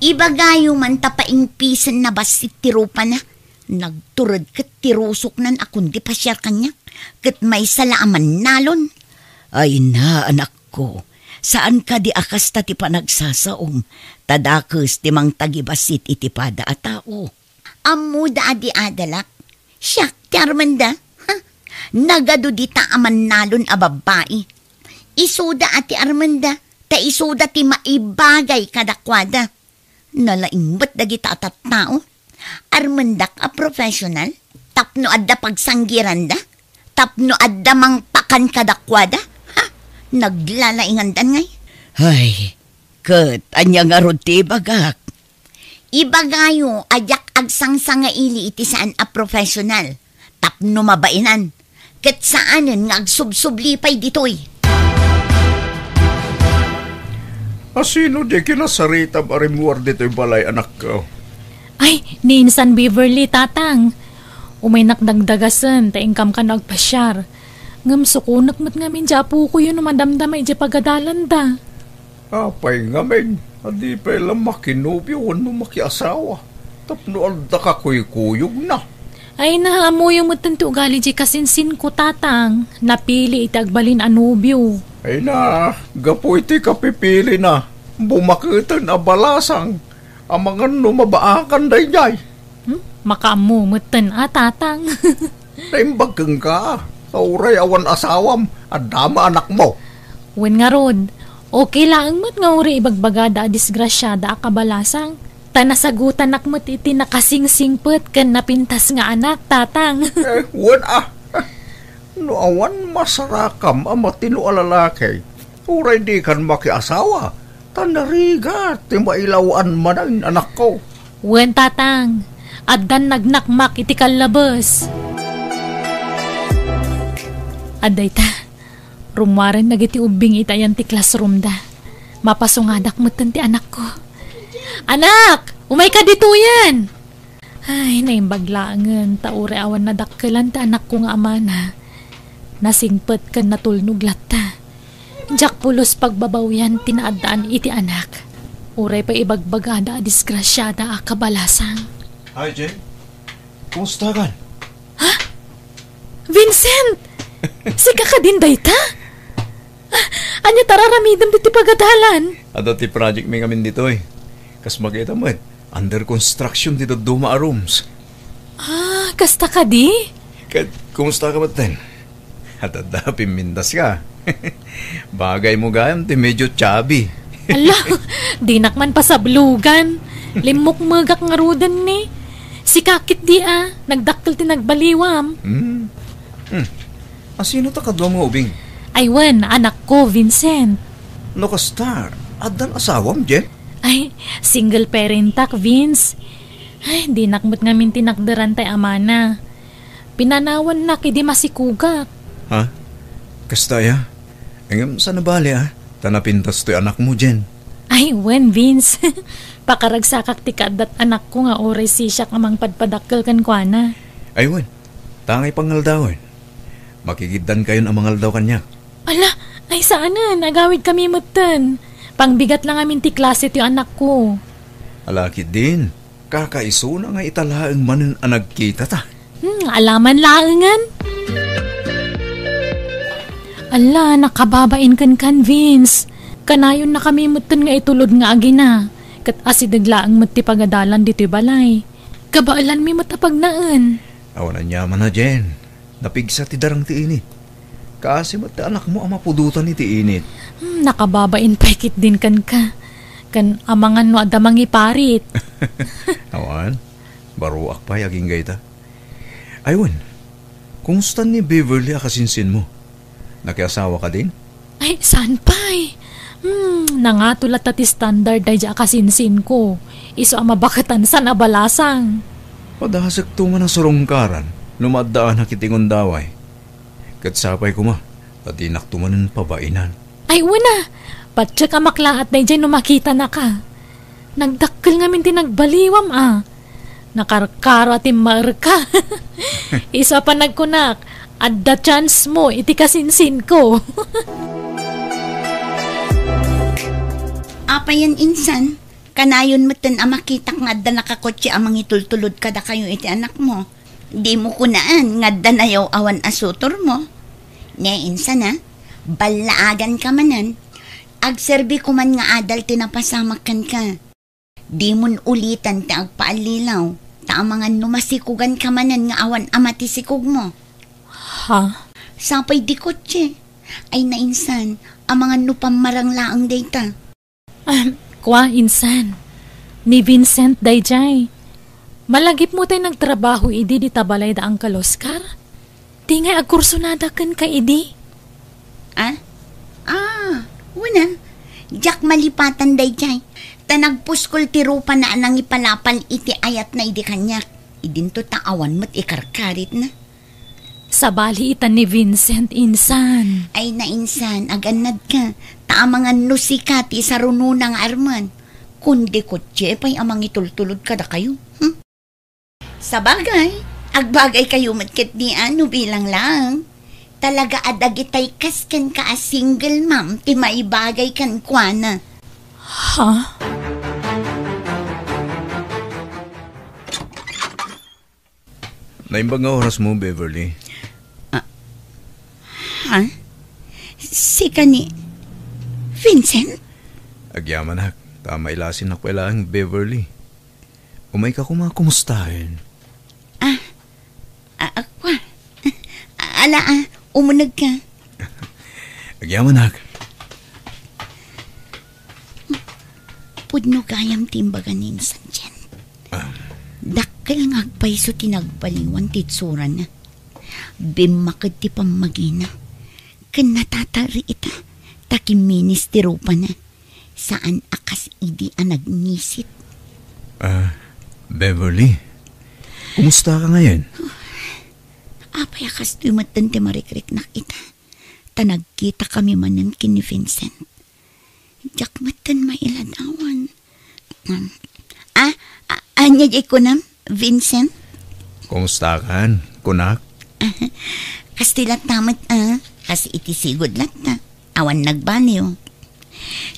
Ibagayo man ta paingpisen na bassit ti rupana. Nagtured ket ti rusoknan a kundi pasiar kaniak, ket maysa la a mannalon. Ay na, anakko, saan kadi a kasta ti panagsasaom, ta dakes ti mangtagibassit iti pada a tao. Ammoda a di adalak. Siak ti Armanda. Ha? Nagadu dita a mannalon a babbai. Isuda a ti Armanda, ta isuda ti maibagay kadakuada. Nalaing met dagita a tattao. Armandak a professional, tapno adda pagsanggiranda, tapno adda mangpakan kadakuada. Ha? Naglalaingandan ngay. Ay, ket ania ngarud ti ibagak? Ibagayo a diak agsangsangaili iti saan a professional tapno mabainan, ket saanen nga agsubsubli pay ditoy. A sino diay kinasaritam a rimmuar ditoy balay, anakko? Ay, ni Insan Beverly, Tatang. Umaynak dagdagasen ta inkam kano agpasiar. Ngem sukonek met ngamin ti apokoyo no madamdama idiay pagadalanda. Apay ngamin a di pay la makinobio wenno makiasawa tapno adda kakuykuyogna? Ay na, ammoyo metten ti ugali di kasinsinko, Tatang. Napili iti agbalin a nobio. Ay na, gapu iti kapipilina, bumaketen a balasang. Amangan no mabaakan daydiay. Hmm? Makaammo metten a, Tatang. Naimbag kenka, ta uray awan asawam, adda met anakmo. Wen ngarud, okay laeng met nga uray ibagbagada a disgrasiada a kabalasang. Ta nasagutanak met iti nakasingsingpet ken napintas nga anak, Tatang. Eh, wen a. No awan masarakam a matino a lalaki, uray dikan makiasawa, ta narigat ti mailaw-an manen, anakko. Wen, Tatang, addan nagnakmak iti kallabes. Adda ita, rummuaren dagiti ubbing ita yan ti classroomda. Mapasungadak metten ti anakko. Anak, umayka ditoyen! Ay, naimbag laengen, ta uray awan nadakkelan ti anakko nga amana. Nasingpet ken natulnog latta. Diak pulos pagbabawian ti naaddaan iti anak. Uray pay ibagbagada a disgrasiada a kabalasang. Hi, Jane. Kumusta kan? Ha? Vincent! Sika kadin dayta? Ah, ania ti ar-aramidem ditoy pagadalan? Adda ti project mi ngamin ditoy. Kas makita met, under construction ti dadduma a rooms. Ah, kasta kadi? Ket, kumusta ka metten? Adda pimmintas ka. Bagay mo gayam ti medyo chubby. Ala, dinak man pasablogan. Limmukmegak ngaruden ni. Sika ketdi a, nagdakkel ti nagbaliwam. Hmm. Hmm. A, sino ta kaduam nga ubing? Ay wen, anakko, Vincent. No kasta, addan asawam, Jen? Ay, single parentak, Vince. Ay, dinak met ngamin tinakderan tay amana. Pinanawannak idi masikugak. Ha? Kasta aya? Ngem saan a bali, a? Ta napintas toy anakmo, Jen. Ay, wen, Vince. Pakaragsakak ti kaaddat anakko nga uray sisiak a mangpadpadakkel kenkuana. Ay, wen. Tangay pangaldawen. Makigiddankayon a mangaldaw kaniak. Ala, ay saanen, agawidkami metten. Pangbigat la ngamin ti klase ti anakko. Ala ketdin, kakaisuna nga ita laeng manen a nagkitata. Hmm, alaman laengen. Ala, nakababain kenkan, Vince. Kanayonnakami metten nga itulod nga agina. Ket asideg laeng met ti pagadalan ditoy balay. Kabaelanmi met a pagnaen. Awan aniaman a, Jen. Napigsa ti darang ti init. Kaasi met ti anakmo a mapudotan iti init. Hmm, nakababain pay ketdin kenka. Ken amangan no adda mangiparit. Awan, baruak pay agingga ita. Ay wen, kumusta ni Beverly a kasinsinmo? Nakiasawa kadin? Ay, saan pay? Hmm, nangato latta ti standard daydiay a kasinsinko. Isu a mabaketan saan a balasang. Padasekto man a surungkaran no maaddaanak iti gundaway. Ket sapay koma, ta dinakto manen pabainan. Ay, wen a, patiek a maklaat daydiay no makitanaka. Nagdakkel ngamin ti nagbaliwam a. Nakarkaro a timmaerka. Isu a panagkunak, adda chance mo iti kasinsinko. Apayen insan, kanayon metten a makitak nga adda nakakotse a mangitultulod kadakayo iti anakmo. Dimo kunaan nga adda nayaw-awan a sutormo. Ne, insan a, ballaaganka manen. Agserbi koman nga adal ti napasamak kenka. Dimon ulitan ti agpaallilaw, ta amangan no masikuganka manen nga awan ama ti sikugmo. Ha? Sapay di kotse. Ay nainsan, amangan no pammarang laeng dayta. Ahem, kua, insan. Ni Vincent daydiay. Malagipmo tay nagtrabaho idi dita balay da Uncle Oscar? Ti ngay agkursunada kenka idi? Ah? Ah, wen a. Diak malipatan daydiay. Ta nagpuskol ti rupana a nangipalapal iti ayatna idi kaniak. Idinto ta awan met ikarkaritna. Sabali ita ni Vincent, insan. Ay, nainsan, agannadka. Ta amangan no sika ti isarunona nga armen. Kundi kotse pay a mangitultulod kadakayo. Hmm? Sabagay, agbagaykayo met ketdi a no bilang laeng. Talaga a dagitay kas kenka a single mom ti maibagay kenkuana. Ha? Naimbag nga orasmo, Beverly. Ah, ha? Sika ni Vincent? Agyamanak, ta mailasinnak pay laeng, Beverly. Umayka koma kumustaen. Ah, ah, ah, kua. Ala, ah, umunegka. Agyamanak. Pudno gayam ti imbaga ni insan, Jen. Ah. Dakkel nga agpayso ti nagbaliwan ti itsurana. Bimmaked ti pammagina. Ken natatari ita, ta kimminis ti rupana. Saan a kas idi a nagnisit. Ah, Beverly, kumusta ka ngayon? Apay a kastoy metten ti marikriknak ita? Ta nagkitakami manen ken ni Vincent. Diak metten mailadawan. Um, ah, a-, ania di kunam, Vincent? Kumusta kan, kunak? Kastoy latta met, ah. Kas iti sigud latta. Awan nagbaliw.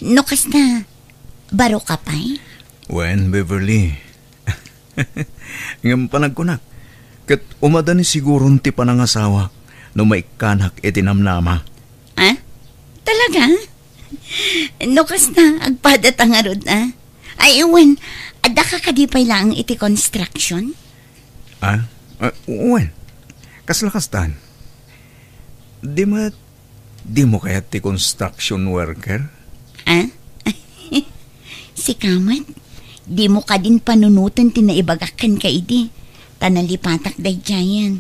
No kasta, baro ka pay? Wen, Beverly. Ngem panagkunak, ket umadani siguron ti panangasawak no maikkanak iti namnama. Ah? Talaga? No kasta, agpadata ngarud, ah? Ay, wen, adda ka kadi pay laeng iti construction? Ah? Ah, wen. Kasla kastan. Di met, dimo kayat ti construction worker? Ah? Sika met, dimo kadin panunoten ti naibagak kenka idi, ta nalipatak daydiayen.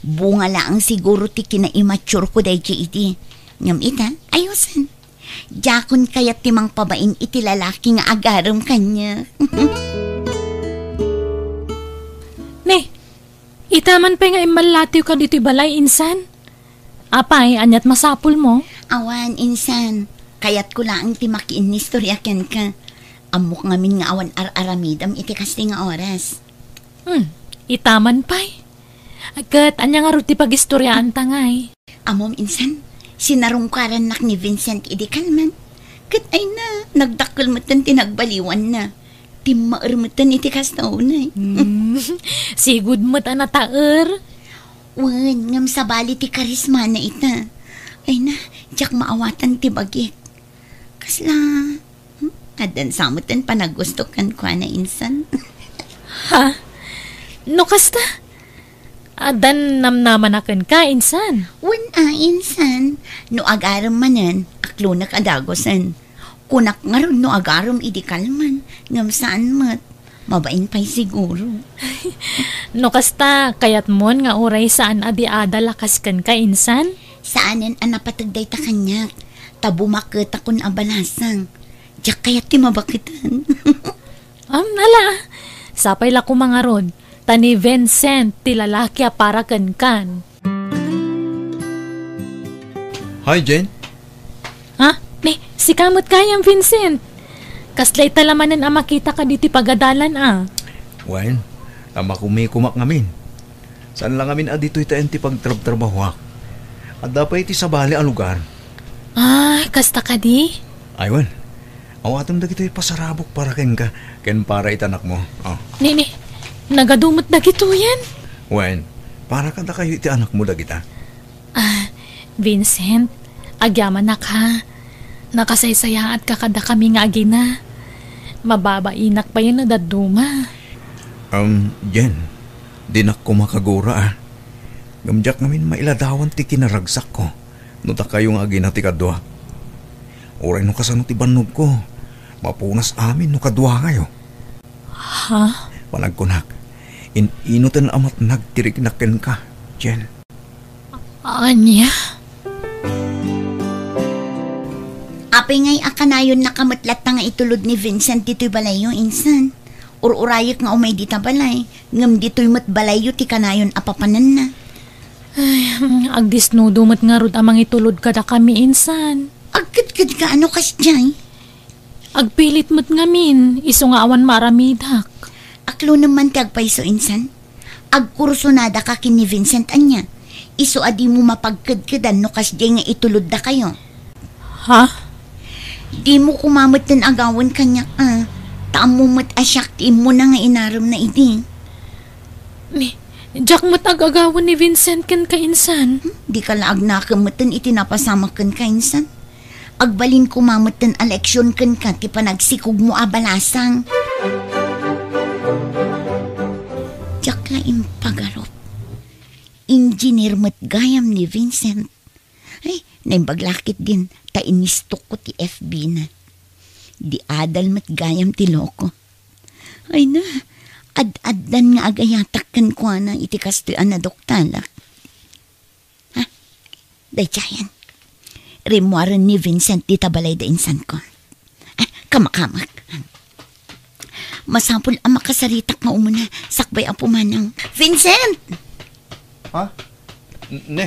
Bunga laeng siguro ti kinaimatureko daydiay idi. Ngem ita, ayusen. Diakon kayat ti mangpabain iti lalaki nga agarem kaniak. Ne, ita man pay nga immallatiwka ditoy balay, insan? Apay, aniat masapulmo? Awan, insan. Kayatko laeng ti makiinnistoria kenka. Ammok ngamin nga awan ar-aramidem iti kastoy nga oras. Hmm, ita man pay. Ket ania ngarud ti pagistoriaanta ngay? Ammom, insan, sinarungkarannak ni Vincent idi kalman. Ket ay na, nagdakkel metten ti nagbaliwanna. Timmaer metten iti kasta unay. Hmm, sigud met a nataer. Wen, ngem sabali ti karismana ita. Ay na, diak maawatan ti bagik. Kasla, hmm, addan sa metten panagustok kenkuana, insan. Ha? No kasta? Addan namnamana kenka, insan? Wen a, insan. No agarem manen, aklonek a dagusen. Kunak ngarud no agarem idi kalman, ngem saan met. Mabain pay siguro. No kasta, kayatmon nga uray saan a di adal a kas kenka, insan? Saanen a napateg dayta kaniak. Ta bumakketakon a balasang. Diak kayat ti mabaketan. Am, ala. Sapay la koma ngarud, ta ni Vincent ti lalaki a para kenkan. Hi, Jen. Ha? Ne, sika met gayam, Vincent. Kasla ita la manen a makitaka ditoy pagadalan a. Wen, ta makumikomak ngamin. Saan la ngamin a ditoy taen ti pagtrabtrabahoak. Adda pay iti sabali a lugar. Ah, kasta kadi? Ay, wen. Awatem dagitoy pasarabok para kenka, ken para iti anakmo. Oh. Ne, ne, nagadu met dagitoyen? Wen, para kadakayo iti anakmo dagita. Ah, Vincent, agyamanak ha. Nakasaysayaatka kadakami nga agina. Mababainak payen no dadduma. Um, Jen, dinak koma kagura, ah. Ngem diak ngamin mailadawan ti kinaragsakko no dakayo nga agina ti kadua. Uray no kasano ti bannogko, mapunas amin no kaduangayo. Ha? Panagkunak, in-inoten a matnag ti riknak kenka, Jen. Ania? Apay ngay a kanayonnaka met latta nga itulod ni Vincent ditoy balayyo, insan? Ur-urayek nga umay dita balay, ngem ditoy met balayyo ti kanayon a papananna. Ay, agdisnudo met ngarud a mangitulod kadakami, insan. Agkedkedka a no kasdiay? Agpilit met ngamin, isu nga awan maaramidak. Aklonem man ti agpayso, insan. Agkursunadaka ken ni Vincent ania. Isu a dimo mapagkedkedan no kasdiay nga itulod dakayo. Ha? Dimo koma metten agawen kaniak a. Ta ammom met a siak ti immuna nga inaremna idi. Ni, diak met ag-agawen ni Vincent kenka, insan. Hmm? Dika la agnakem metten iti napasamak kenka, insan. Agbalin koma metten a leksion kenka ti panagsikogmo a balasang. Diak la impagarup. Engineer met gayam ni Vincent. Ay, naimbag la ketdin ta inistokko ti F B na. Di adal met gayam ti loko. Ay na, ad-addan nga agayatak kenkuana iti kastoy a naduktalak. Ha? Daydiayen. Rimmuaren ni Vincent dita balay da insanko. Ah, kamakamak. Masapul a makasaritak nga umuna, sakbay a pumanaw. Vincent! Ha? N-, ne,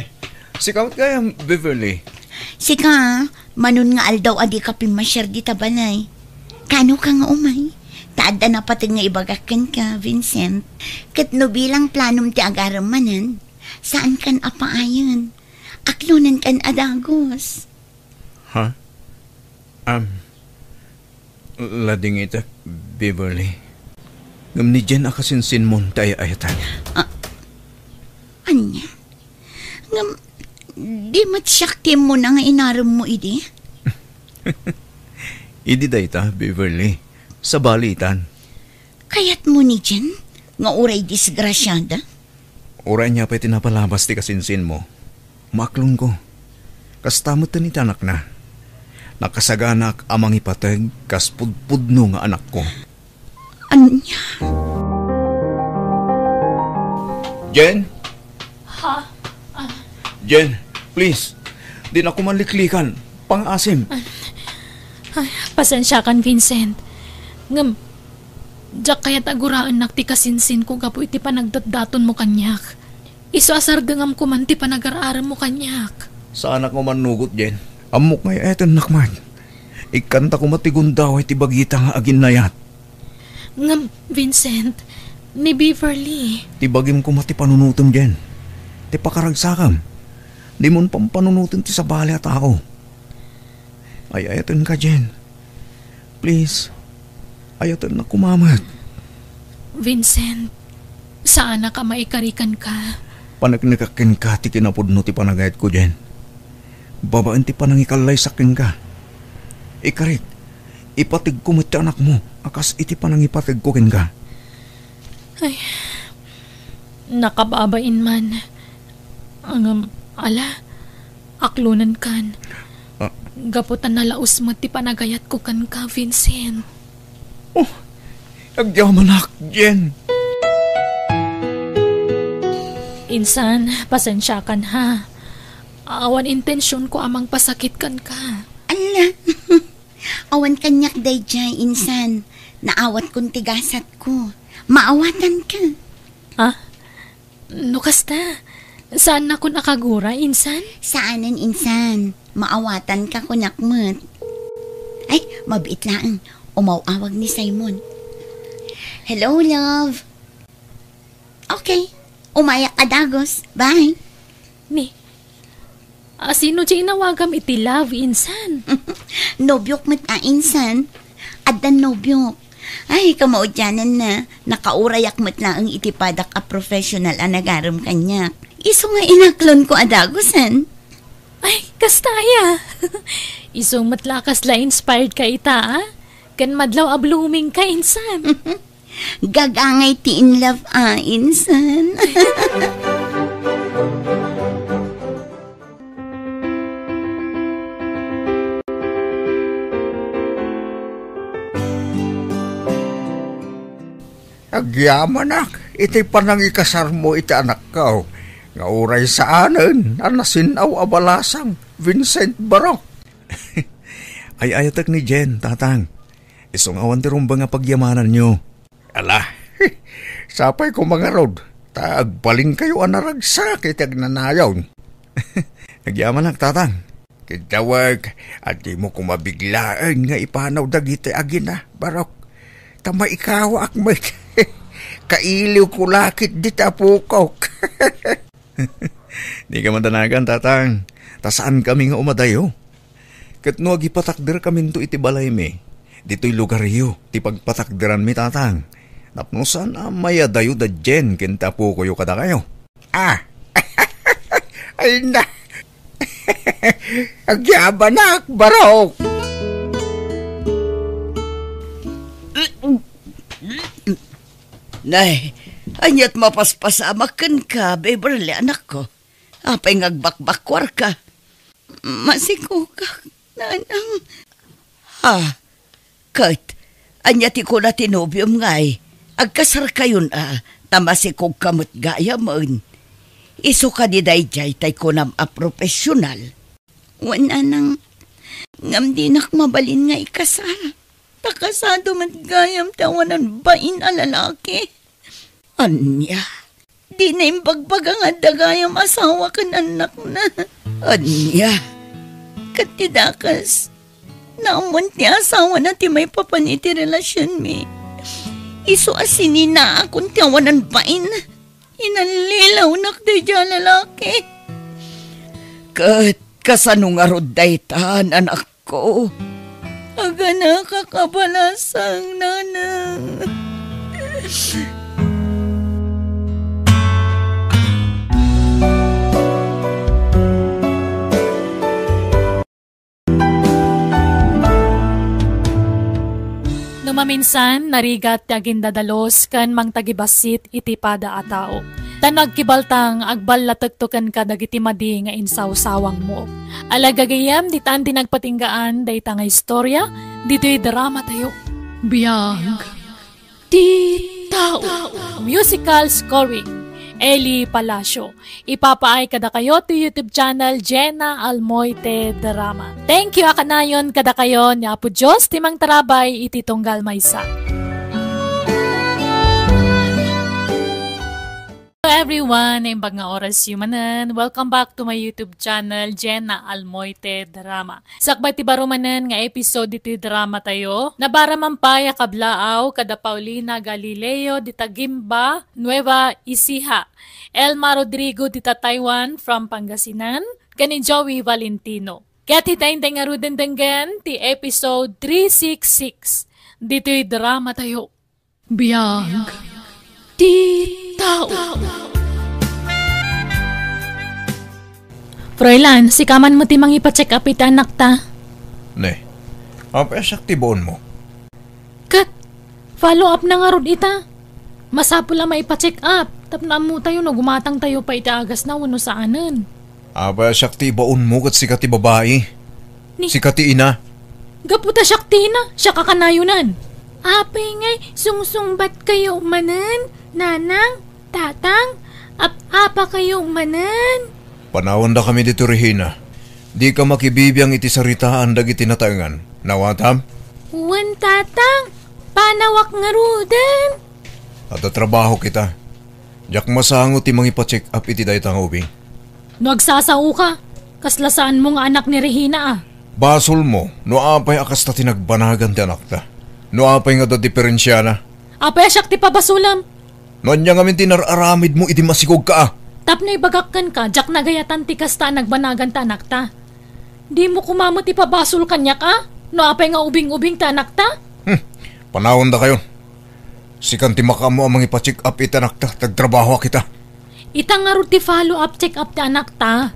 sika met gayam, Beverly. Sika, manon nga aldaw a dika pimmasiar dita balay. Kano ka nga umay? Ta adda napateg nga ibagak kenka, Vincent. Ket no bilang planom ti agarem manen, saan kan a paayen. Aklonen kan a dagus. Ha? Am, ladingitek, Beverly. Ngem ni Jen a kasinsinmon ti ay-ayaten. Ah, ania? Ngem, di met siak ti immuna nga inaremmo idi? Idi dayta, Beverly. Sabali itan. Kayatmo ni Jen nga uray disgrasiada? Uray ania pay ti napalabas ti kasinsinmo, maaklonko. Kasta met ti anakna. Nakasaganak a mangipateg kas pudpudno nga anakko. Ania? Jen? Ha? Ah. Jen, please. Dinak koma liklikan. Pangaasim. Ay, pasensiakan, Vincent. Ngem, diak kayat a guraennak ti kasinsinko gapu iti panagdatdatonmo kaniak. Isu a sardengam koman ti panagar-aremmo kaniak. Saanak nga mannugot, Jen. Ammok nga ay-ayatennak man. Ikkanta koma ti gundaway ti bagita nga aginnayat. Ngem, Vincent, ni Beverly. Ti bagim koma ti panunotem, Jen. Ti pakaragsakam. Dimon pampanunoten ti sabali a tao. Ay-ayatenka, Jen. Please, ayatennak koma met. Vincent, saanak a maikari kenka. Paneknekak kenka ti kinapudno ti panagayatko, Jen. Babaen ti panangikallaysak kenka. Ikarik, ipategko met ti anakmo a kas iti panangipategko kenka. Ay, nakababain man. Ngem, ala, aklonenkan. Ah. Gapu ta nalaus met ti panagayatko kenka, Vincent. Oh, agyamanak, Jen. Insan, pasensiakan ha. Awan intensionko a mangpasakit kenka. Ala, awan kaniak daydiay, insan. Naawatkon ti gasatko. Maawatanka. Ah? No kasta, saannakon a kagura, insan? Saanen, insan. Maawatanka, kunak met. Ay, mabiit laeng. Umaw-awag ni Simon. Hello, love. Okay. Umayak a dagus. Bye. Ni, a, sino ti inawagam iti love, insan? Nobiok met a, insan. Addan nobiok. Ay, kamaudiananna, nakaurayak met laeng iti padak a professional a nagarem kaniak. Isu nga inaklonko a dagusen. Ay, kasta aya. Isu met la kasla inspired ka ita, a? Ken madlaw a blooming ka, insan. Gagangay ti in love a, insan. Agyamanak iti panangikasarmo iti anakko, nga uray saanen a nasin-aw a balasang, Vincent Barok. Ay-ayatek ni Jen, Tatang. Isu nga awan ti rumbeng a pagyamananyo. Ala, sapay koma ngarud, ta agbalinkayo a naragsak iti agnanayon. Agyamanak, Tatang. Ket dawag, a dimo koma biglaen nga ipanaw dagiti agina, Barok. Ta maikawaak met. Kailiwko la ketdi ti apokok. Dika madanagan, Tatang. Ta saankami nga umadayo. Ket no agipatakderkaminto iti balaymi, ditoy lugaryo ti pagpatakderanmi, Tatang. Tapno saan a mayadayo da Jen ken ti apokoyo kadakayo. Ah! Ay na! Agyamanak, Barok! Nay, ania't mapaspasamak kenka, Beverly, anakko? Apay nga agbakbakkuarka? Masikogak, nanang. Ha? Ket, ania ti kuna ti nobiom ngay? Agkasarkayon a, ta masikogka met gayamen. Isu kadi daydiay tay kunam a profesional? Wen, nanang, ngem dinak mabalin nga ikasar. Ta kasado met gayam ti awanan bain a lalaki. Ania? Dina imbagbaga nga adda gayam asawa ken annakna. Ania? Ket ti dakes, naammoan ti asawana ti maipapan iti relasionmi. Isu a sininaakon ti awanan bain. Inallilawnak daydiay a lalaki. Ket kasano ngarud dayta, anak? Ko, aganaka kabalasang, nanang. No maminsan, narigat ti agindadalus ken mangtagibassit iti pada a tao. Ta no agkibaltang, agballatekto kenka dagiti madi nga insawsawangmo. Ala gagayyem, ditan ti nagpatinggaan dayta nga istorya, ditoy drama tayo. Biag ti tao. Musical scoring. Eli Palacio. Ipapaay kadakayo ti YouTube channel Jenna Almoite Drama. Thank you a kanayon kadakayo ni Apo Dios ti mangtarabay iti tunggal maysa. Hello everyone, naimbag nga oras yu manen. Welcome back to my YouTube channel, Jenna Almoite Drama. Sakbay ti baro manen nga episode ditoy drama tayo, nabara man pay a kablaaw kada Paulina Galileo dita Guimba, Nueva Ecija, Elma Rodrigo dita Taiwan from Pangasinan, ken ni Joey Valentino. Ket hita intay ngaruden denggen ti episode three six six ditoy drama tayo. Biag ti tao. Froilan, sika man met ti mangipa-check up iti anakta. Ne, apay a siak ti baonmo? Ket, follow up na ngarud ita. Masapul a maipa-check up, tapno ammo tayo no gumatang tayo pay iti agasna wenno saanen. Apay a siak ti ibaonmo ket sika ti babai? Ni- Sika ti ina? Gapu ta siak ti ina, siak a kanayonan. Apay ngay, sungsungbat kayo manen, nanang, tatang, ap-apa kayo manen? Panawandakami ditoy, Regina. Dika makibibiang iti saritaan dagiti nataengan. Nawatam? Wen, tatang, panawak ngaruden. Adda trabaho kita. Diak masango ti mangipa-check up iti dayta nga ubing. No agsasaoka, kasla saanmo nga anak ni Regina a. Basolmo no apay a kasta ti nagbanagan ti anakta. No apay nga adda diperensiana. Apay a siak ti pabasolem? No ania ngamin ti nar-aramidmo idi masikogka a? Tapno ibagak kenka, diak nagayatan ti kasta a nagbanagan ti anakta. Dimo koma met ipabasol kaniak a? No apay nga ubing-ubing ti anakta? Hmm, panawandakayon. Sikan ti makaammo a mangipa-check up iti anakta, ti agtrabahoak ita. Ita ngarud ti follow-up check-up ti anakta.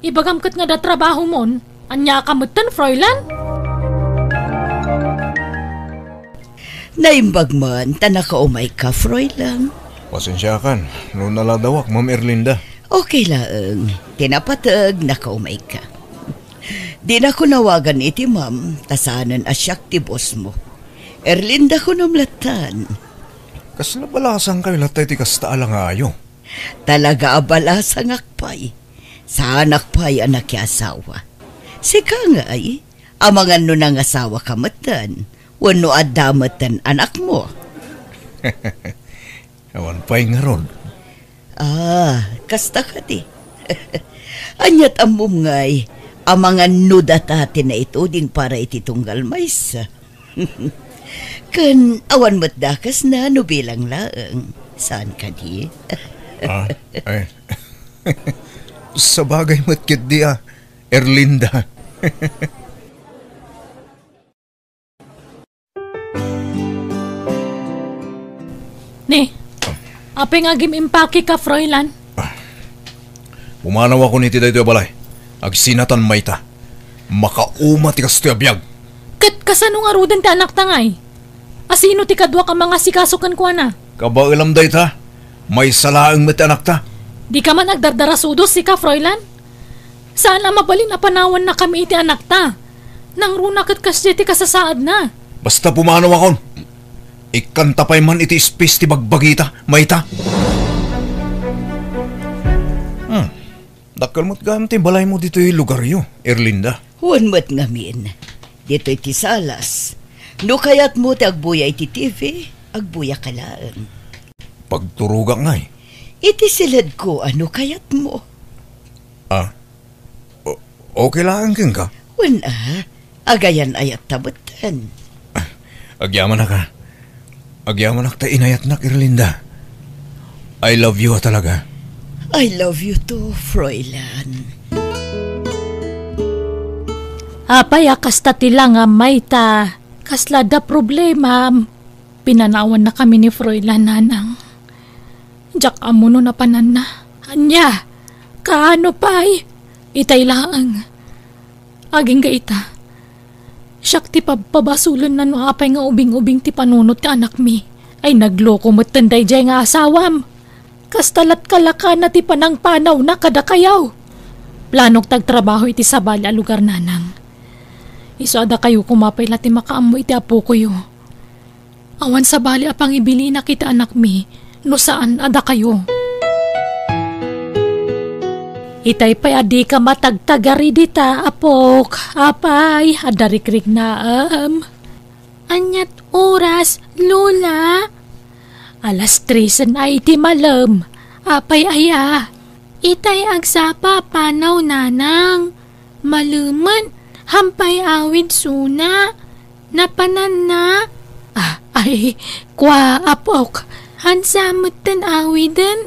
Ibagam ket nga adda trabahomon. Aniaka metten, Froilan? Naimbag man ta nakaumayka, Froilan. Pasensiakan no naladawak, Ma'am Erlinda. Okay laeng. Ti napateg, nakaumayka. Dinako nawagan iti ma'am, ta saanen a siak ti bossmo. Erlinda kunom lattan. Kasla balasangkayo latta iti kasta a langayo? Talaga a balasangak pay. Saanak pay a nakiasawa. Sika ngay, amangan no nangasawaka metten, wenno adda metten anakmo. Awan pay ngarud. Ah, kasta kadi. Ania't ammom ngay, amangan no data ti naituding para iti tunggal maysa. Ken awan met dakesna no bilang laeng. Saan kadi? Ah, ay. Sabagay met ketdi a, Erlinda. Ni, apay nga agim-impakeka, Froilan? Ah. Pumanawakon iti daytoy a balay. Agsinatan mayta. Makauma ti kastoy a biag. Ket kasano ngaruden ti anakta ngay? Asino ti kaduak a mangasikaso kenkuana? Kabaelam dayta. Maysa laeng met ti anakta. Dika man agdardarasudos, sika, Froilan? Saan a mabalin a panawannakami iti anakta. Nangruna ket kasdiay ti kasasaadna. Basta pumanawakon. Ikkanta pay man iti ispis ti bagbagita, mayta. Hmm. Dakkel met gayam ti balaymo ditoy lugaryo, Erlinda. Wen met ngamin. Ditoy ti salas. No kayatmo ti agbuya iti T V, agbuyaka laeng. Pagturogak ngay. Iti siledko a no kayatmo. Ah, o-, okay laeng kenka? Wen a, agayan-ayatta metten. Agyamanak a. Agyamanak ta inayatnak, Erlinda. I love you a talaga. I love you too, Froilan. Apay a kasta ti langam, mayta? Kasla adda problemam? Pinanawannakami ni Froilan, nanang. Diak ammo no napananna. Ania? Kaano pay? Itay laeng. Agingga ita. Siak ti pabpabasolenna no apay nga ubing-ubing ti panunot ti anakmi. Ay, nagloko metten daydiay nga asawam. Kasta lat kalakana ti panangpanawna kadakayo. Planok ti agtrabaho iti sabali a lugar, nanang. Isu a dakayo koma pay la ti makaammo iti apokoyo. Awan sabali a pangibilinak iti anakmi no saan a dakayo. Itay pay a dika matagtagari dita, apok. Apay, adda rikriknaem. Aniat oras, Lola? Alas tresen ay ti malem. Apay aya? Itay agsapa panaw, nanang. Malemen, hampay awid suna. Napananna? Ah, ay, kua, apok. Hansa metten awiden?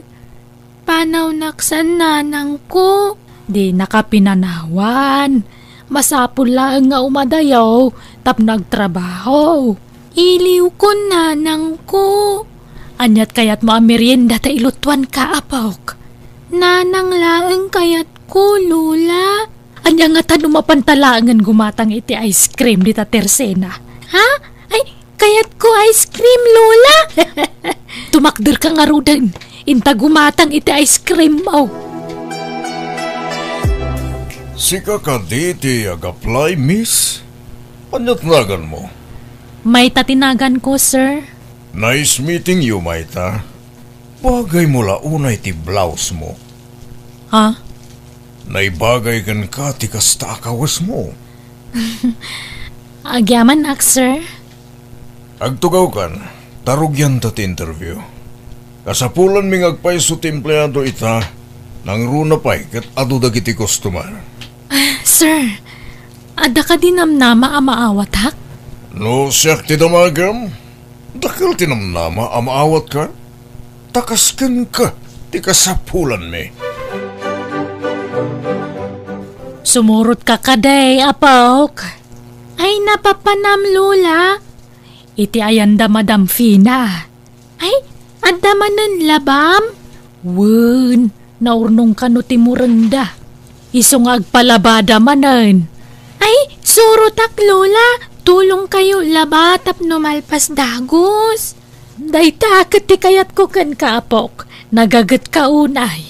Panawnak san, nanangko. Dinaka pinanawan. Masapul laeng nga umadayo tapno agtrabaho. Iliwkon, nanangko. Aniat kayatmo a merienda ta ilutuanka, apok? Nanang laeng kayatko, Lola. Ania ngata no mapanta laengen gumatang iti ice cream dita tersena? Ha? Ay, kayatko ice cream, Lola. Tumakderka ngaruden. Inta gumatang iti ice cream mo. Sika kadi ti ag-apply, miss? Aniat naganmo? Mayta ti naganko, sir. Nice meeting you, Mayta. Bagaymo la unay ti blouse mo. Ha? Naibagay kenka ti kasta a kawesmo. Agyamanak, sir. Agtugawkan, ta rugianta ti interview. Kasapulanmi nga agpayso ti empleado ita, nangruna pay ket adu dagiti customer. Ah, sir, adda kadi namnama a maawatak? No siak ti damagem, dakkel ti namnama a maawatka, ta kas kenka ti kasapulanmi. Sumurotka kadi, apok? Ay, napapanam, Lola. Iti ayanda, Madam Fina. Ay, adda manen labam? Wen, naurnong kano ti murengda. Isu nga agpalabada manen. Ay, surotak, Lola. Tulongkayo laba tapno malpas dagus. Dayta ket ti kayatko kenka, apok. Nagagetka unay.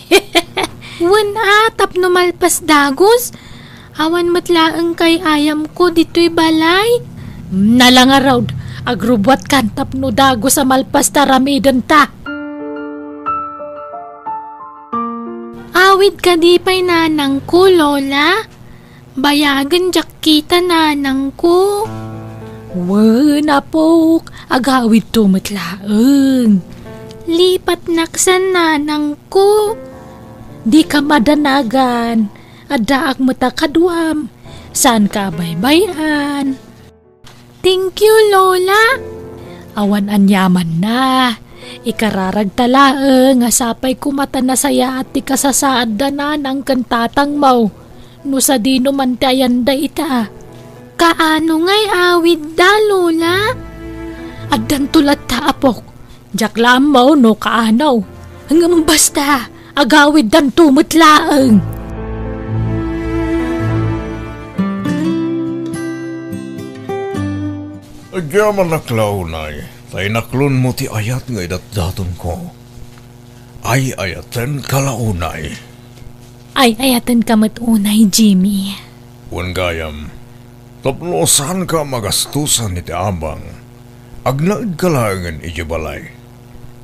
Wen a, tapno malpas dagus. Awan met laeng kay ayamko ditoy balay. Nala ngarud, agrubbuatkan tapno dagus a malpas ta aramidenta. Awid kadi pay nanangko, Lola? Bayagen diak kita, nanangko. Wen, apok, agawidto met laeng. Lipatnak san, nanangko. Dika madanagan. Addaak met a kaduam. Saanka a baybay-an. Thank you, Lola. Awan aniamanna. Ikararagta laeng a sapay koma ta nasayaat ti kasasaadda nanang ken tatangmo. No sadino man ti ayanda ita. Kaano ngay awidda, Lola? Addanto latta, apok. Diak la ammo no kaano. Ngem basta, agawiddanto met laeng. Agyamanak la unay, ta inaklonmo ti ayat nga idatdatonko. Ay-ayatenka la unay. Ay-ayatenka met unay, Jimmy. Wen gayam, tapno saanka a magastosan iti abang, agnaedka laengen idiay balay.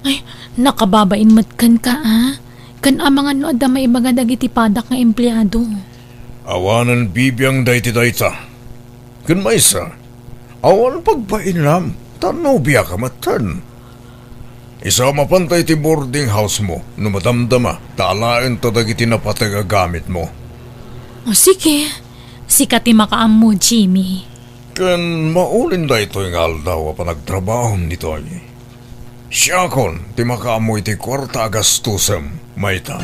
Ay, nakababain met kenka, a? Ken amangan no adda maibaga dagiti padak nga empleado. Awanen bibiang daydi dayta. Ken maysa, awan pagbainam, ta nobiaka metten. Isu a mapanta iti boarding house mo no madamdama ta alaenta dagiti napateg a gamitmo. O, sige. Sika ti makaammo, Jimmy. Ken maulin daytoy nga aldaw a panagtrabahom ditoy. Siakon ti makaammo iti kuarta a gastosem, mayta.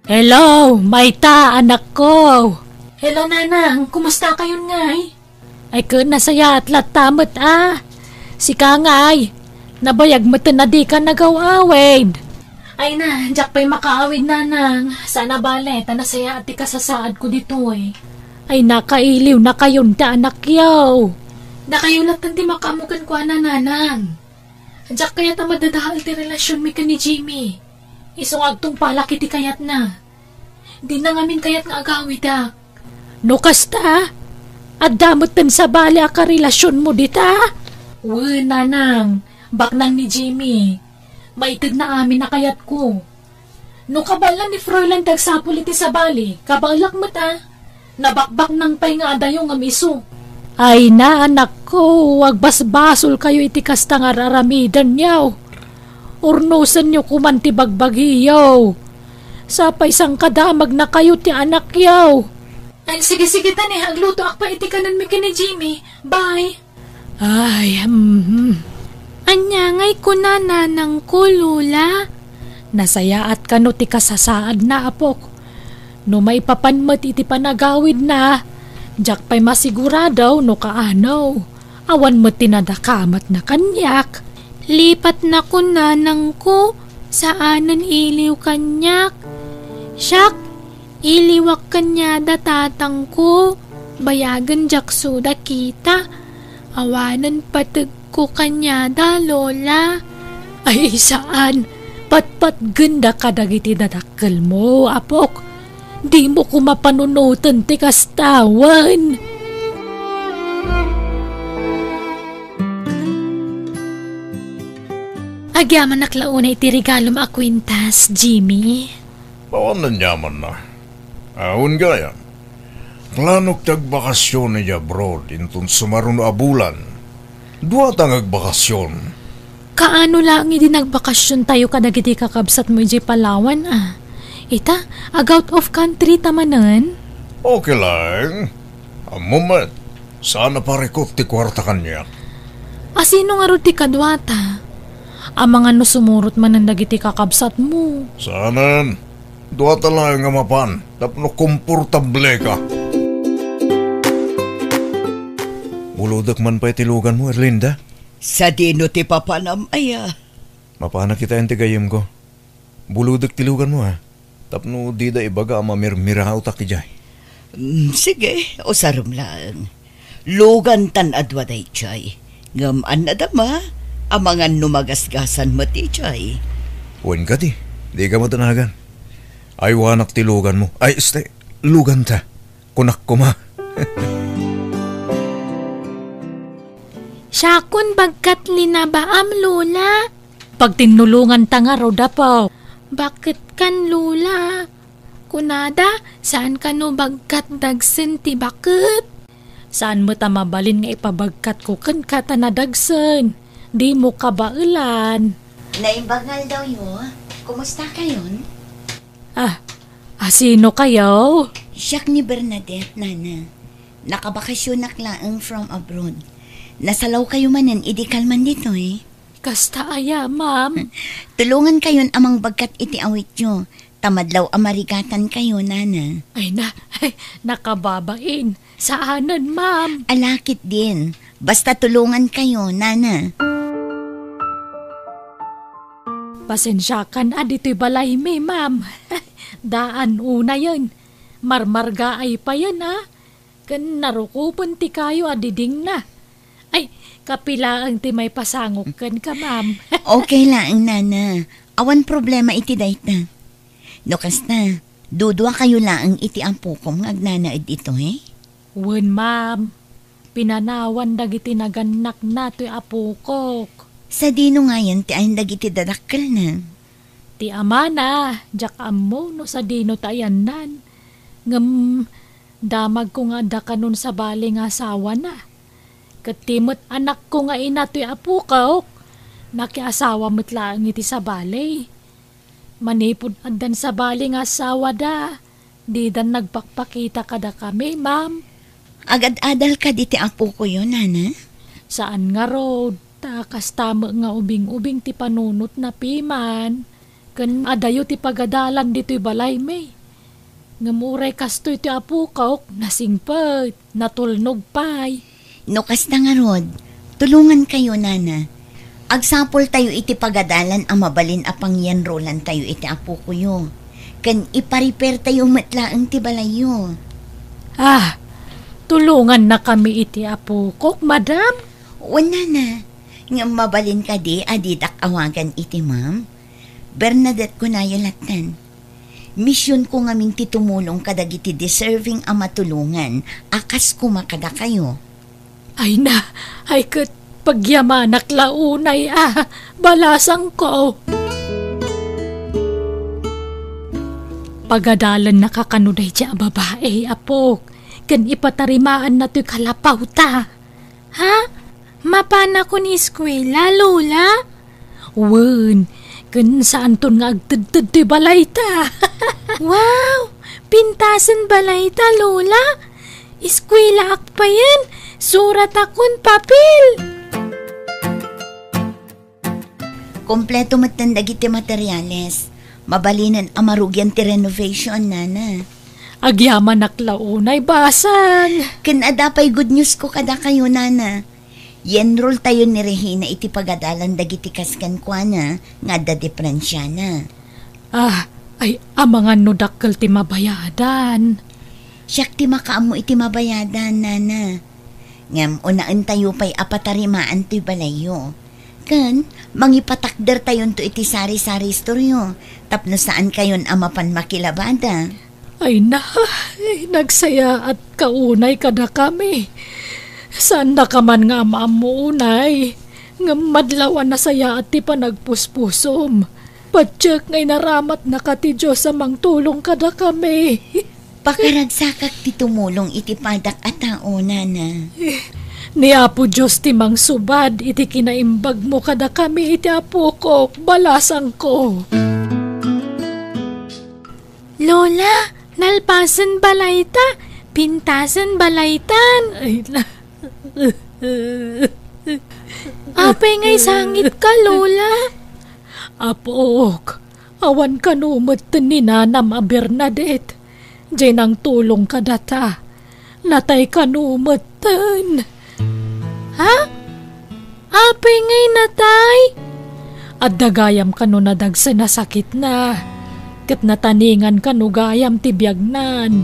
Hello, mayta, anakko? Hello, nanang. Kumusta kayon ngay? Ay, ket nasayaat latta met, a. Sika ngay, nabayag metten a dika nagaw-awid. Ay na, diak pay makaawid, nanang. Saan a bale, ta nasayaat ti kasasaadko ditoy. Ay, nakailiw nakayon ti anakyo. Dakayo latta ti makaammo kenkuana, nanang. Diak kayat a madadael ti relasionmi ken ni Jimmy. Isu nga agtungpalak iti kayatna. Dina ngamin kayat nga agawidak. No kasta, adda metten sabali a karelasionmo dita? Wen, nanang, baknang ni Jimmy. Maitedna amin a kayatko. No kabaelan ni Fräulein ti agsapul iti sabali, kabaelak met a. Nabakbaknang pay nga adayo ngem isu. Ay na, anakko, agbasbasolkayo iti kasta nga ar-aramidenyo. Urnosenyo koman ti bagbagiyo. Sapay sangkadamagnakayo ti anakyo. Ay, sige, sige, tani, aglutoak pay iti kanenmi ken ni Jimmy. Bye. Ay, mhm. Ania ngay kuna nanangko, Lola? Nasayaat kano ti kasasaadna, apok. No maipapan met iti panagawidna, diak pay masigurado no kaano. Awan met ti nadakamatna kaniak. Lipatnakon, nanangko, saanen iliw kaniak. Siak, iliwak kaniada tatangko, bayagen diak suda kita. Awanen pategko kaniada, Lola. Ay, saan. Patpatgenda kadagiti dadakkelmo, apok. Dimo koma panunoten ti kasta wen. Agyamanak la unay iti regalom a kwintas, Jimmy. Awan aniamanna. Awan gayam. Planok ti agbakasion idiay abroad inton sumaruno a bulan. Duata nga agbakasion. Kaano laeng idi nagbakasiontayo kadagiti kakabsatmo idiay Palawan, a? Ita, ag-out of country ta manen? Okay laeng. Ammom met, saan a parikut ti kuarta kaniak. A, sino ngarud ti kaduata? Amangan no sumurot manen dagiti kakabsatmo. Saanen. Duata laeng a mapan tapno komportableka. Bulodek man pay ti luganmo, Erlinda? Sadino ti papanam, aya? Mapanak itaen ti gayyemko. Bulodek ti luganmo, a. Tapno dida ibaga a mamirmiraotak idiay. Mm, sige, usarem laeng. Lugan tan adua daydiay. Ngem annadam a, amangan no magasgasan met idiay. Wen kadi, dika met nagan. Aywanak ti luganmo. Ay, este, luganta. Kunak koma. Siakon bagkat linabaam, Lola. Pagtinnulonganta ngarud, apo. Baketkan, Lola? Kunada, saan kano bagkat dagsen ti baket? Saan met a mabalin nga ipabagkatko kenka ta nadagsen. Dimo kabaelan. Naimbag nga aldawyo. Kumusta kayon? Ah, a, sino kayo? Siak ni Bernadette, nana. Nakabakasionak laeng from abroad. Nasalaw kayo manen idi kalman ditoy. Kasta aya, ma'am? Tulongan kayon a mangbagkat iti awityo. Ta madlaw a marigatan kayo, nana. Ay na, ay, nakababain. Saanen, ma'am? Ala ketdin. Basta tulongan kayo, nana. Pasensiakan a ditoy balaymi, ma'am. Daan unayen. Marmargaay payen, a. Ken narukopen ti kayo a didingna. Ay, kapilaeng ti maipasangok kenka, ma'am. Okay laeng, nana. Awan problema iti dayta. No kasta, dudua kayo laeng iti apokom nga agnanaed itoy? Wen, ma'am. Pinanawan dagiti nagannakna toy apokok. Sadino ngayen ti ayan dagiti dadakkelna? Ti amana, diak ammo no sadino ti ayanna. Ngem damagko nga adda kanon sabali nga asawana. Ket ti met anakko nga ina toy apokok, nakiasawa met laeng iti sabali. Manipud addan sabali nga asawada, didan nagpakpakita kadakami, ma'am. Agad-adal kadi ti apokoyo, nana? Saan ngarud, ta kasta met nga ubing-ubing ti panunotna piman. Ken adayo ti pagadalan ditoy balaymi. Ngem uray kastoy ti apokok, nasingpet, natulnog pay. No kasta ngarud, tulongan kayo, nana. Agsapul tayo iti pagadalan a mabalin a pangiyanrolan tayo iti apokoyo. Ken ipariper tayo met laeng ti balayyo. Ah, tulonganna kami iti apokok, madam? Wen, nana. Ngem mabalin kadi a didak awagan iti ma'am? Bernadette kunayo lattan. Misionko ngamin ti tumulong kadagiti deserving a matulongan a kas koma kadakayo. Ay na, ay ket pagyamanak la unay a balasangko. Pagadalannaka kano daydiay a babai, apok, ken ipatarimaanna toy kalapawta. Ha? Mapanakon eskuela, Lola? Wen, ken saanton nga agtedted toy balayta. Wow! Pintasen balayta, Lola? Eskuelaak payen, suratakon papel. Kompleto metten dagiti materiales. Mabalinen a marugian ti renovation, Nana. Agyamanak la unay, basang. Ken adda pay good news ko kadakayo, Nana. I-enroll tayo ni Regina iti pagadalan dagiti kas kenkuana nga adda diferensiana. Ah, ay, amangan no dakkel ti mabayadan. Siak ti makaammo iti mabayadan, Nana. Ngem unaentayo pay a patarimaan toy balayyo. Ken mangipatakdertayonto iti sari-sari istoryo tapno saankayon a mapan makilabada. Ay na, ay, nagsayaatka unay kadakami. Saannaka man nga am-ammo unay, ngem madlaw a nasayaat ti panagpuspusom. Patiek nga inaramatnaka ti Dios a mangtulong kadakami. Pakaragsakak ti tumulong iti padak a tao, Nana. Ni Apo Dios ti mangsubad iti kinaimbagmo kadakami iti apokok, balasangko. Lola, nalpasen balayta, pintasen balaytan. Ay, na. Apay nga isangitka, Lola? Apok, awan kano metten ni nanam a Bernadette. Diay nangtulong kadata. Natay kano metten. Ha? Apay ngay natay? Adda gayam kano nadagsen a sakitna. Ket nataningan kano gayam ti biagnan.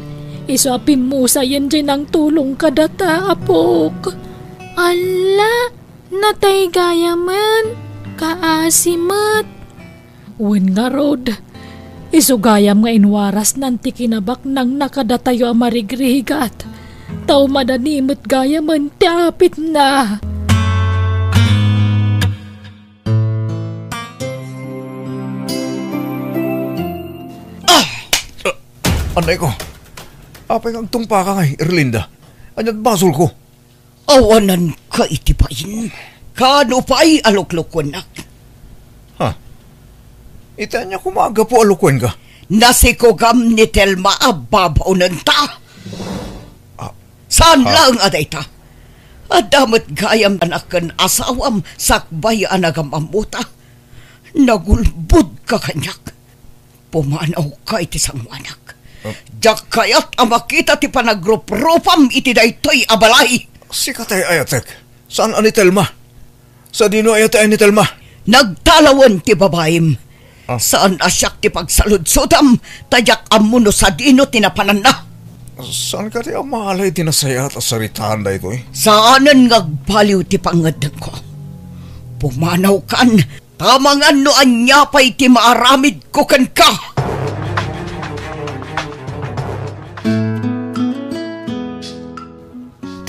Isu a pimmusayen diay nangtulong kadata, apok. Alla, natay gayamen. Kaasi met. Wen ngarud, isu gayam nga inwarasnan ti kinabaknangna kadatayo a marigrigat, ta umadani met gayamen ti apitna. Ah! Ah, anay ko. Apay nga agtungpaka ngay, Erlinda? Ania't basolko? Awananka iti bain. Kano pay a luklukuennak? Ha? Iti ania koma a gapu a lukuenka? Nasikugam ni Telma a babaonenta. Ah, saan ah. Laeng a dayta? Adda met gayam anak ken asawam sakbay a nagam-ammota. Nagulbodka kaniak. Pumanawka iti sangoanak. Ah. Diak kayat a makita ti panagruprupam iti daytoy a balay. Sika tay ayatek. Saan a ni Telma? Sadino ayat ni Telma? Nagtalawen ti babaim. Ah. Saan a siak ti pagsaludsodam, ta diak ammo no sadino ti napananna. Saan kadi a mala iti nasayaat a saritaan daytoy? Saanen nga agbaliw ti pangngeddengko. Pumanawkan. Tamangan no ania pay ti maaramidko kenka.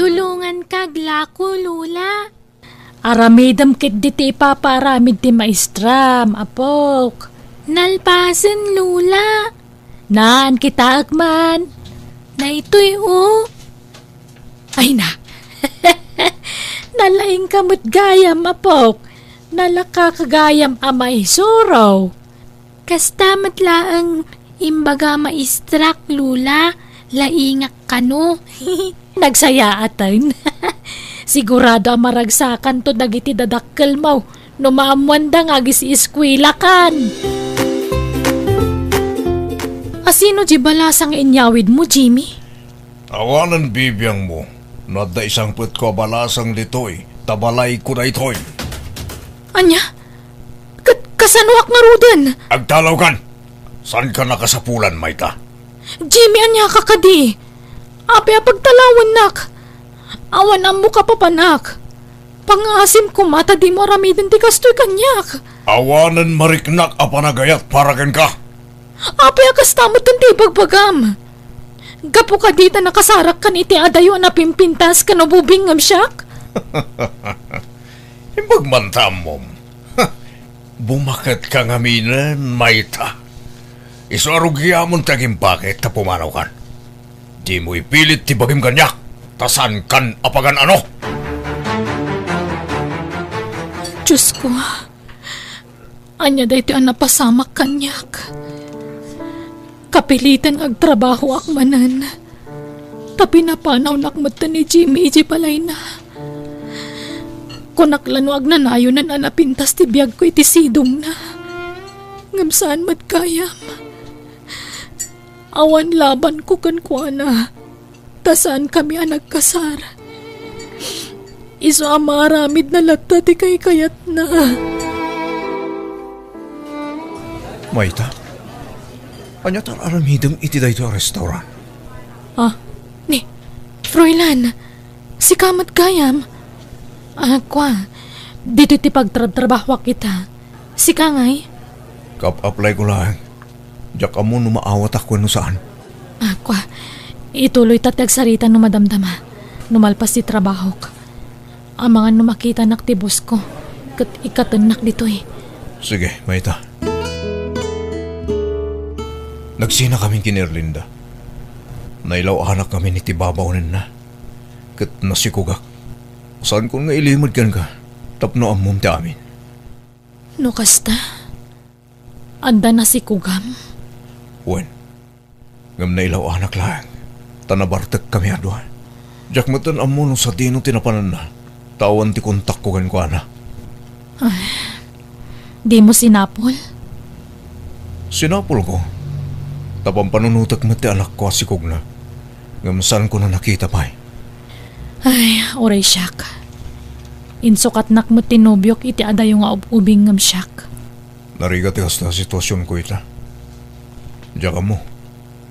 Tulonganka aglako, Lola. Aramidem ketdi ti ipapaaramid ti maestram, apok. Nalpasen, Lola. Naan, kitaek man. Daytoy, o. Ay na. Nalaingka met gayam, apok. Nalakaka gayam a maisuro. Kasta met laeng imbaga maestrak, Lola. Laingak kano. Nagsayaaten. Sigurado a maragsakanto dagiti dadakkelmo no maammoanda nga agis-eskuelakan. Asino di balasang nga inyawidmo, Jimmy? Awanen bibiangmo no adda isangpetko a balasang ditoy, ta balayko daytoy. Ania? Ket kasanoak ngaruden? Agtalawkan! Saanka nakasapulan, mayta? Jimmy, aniaka kadi? Apay a pagtalawennak? Awan ammoka papanak. Pangngaasim koma ta dimo aramiden ti kastoy kaniak. Awanen mariknak a panagayat para kenka. Apay a kasta met ti ibagbagam? Gapu kadi ta nakasarakkan iti adayo a napimpintas ken ububing ngem siak? Imbag man ta ammom. Bumaketka ngaminen, mayta. Isu a rugiamon ti agimbagek ta pumanawkan. Dimo ipilit ti bagim kaniak, ta saankan a pagan-ano. Diosko, ania daytoy a napasamak kaniak? Kapilitan nga agtrabahoak manen, ta pinapanawnak metten ni Jimmy idiay balayna. Kunak la no agnanayonen a napintas ti biagko iti sidongna. Ngem saan met gayam. Awan labanko kenkuana, ta saankami a nagkasar. Isu a maaramidna latta ti kaykayatna. Mayta, ania ti ar-aramidem iti daytoy a restaurant? Ah, ni, Froilan, sika met gayam. Ah, kua, ditoy ti pagtrabtrabahoak ita. Sika ngay? Kap-applyko laeng. Diak ammo no maawatak wenno saan. Ah, kua, ituloyta ti agsarita no madamdama, no malpas ti trabahok. Amangan no makitanak ti bossko, ket ikkatennak ditoy. Sige, mayta. Nagsinakamin ken ni Erlinda. Nailaw-anakkamin iti babaonenna. Ket nasikogak. Saankon nga ilimed kenka tapno ammom ti amin. No kasta, adda nasikogam? Wen, ngem nailaw-anak laeng, ta nabartekkami a dua. Diak metten ammo no sadino ti napananna, ta awan ti kontakko kenkuana. Ay, dimo sinapol? Sinapolko, ta pampanunotek met ti anakko a sikogna, ngem saanko a nakita pay. Ay, uray siak. Insukatnak met ti nobiok iti adayo nga ub-ubing ngem siak. Narigat ti kasta a situasionko ita. Diak ammo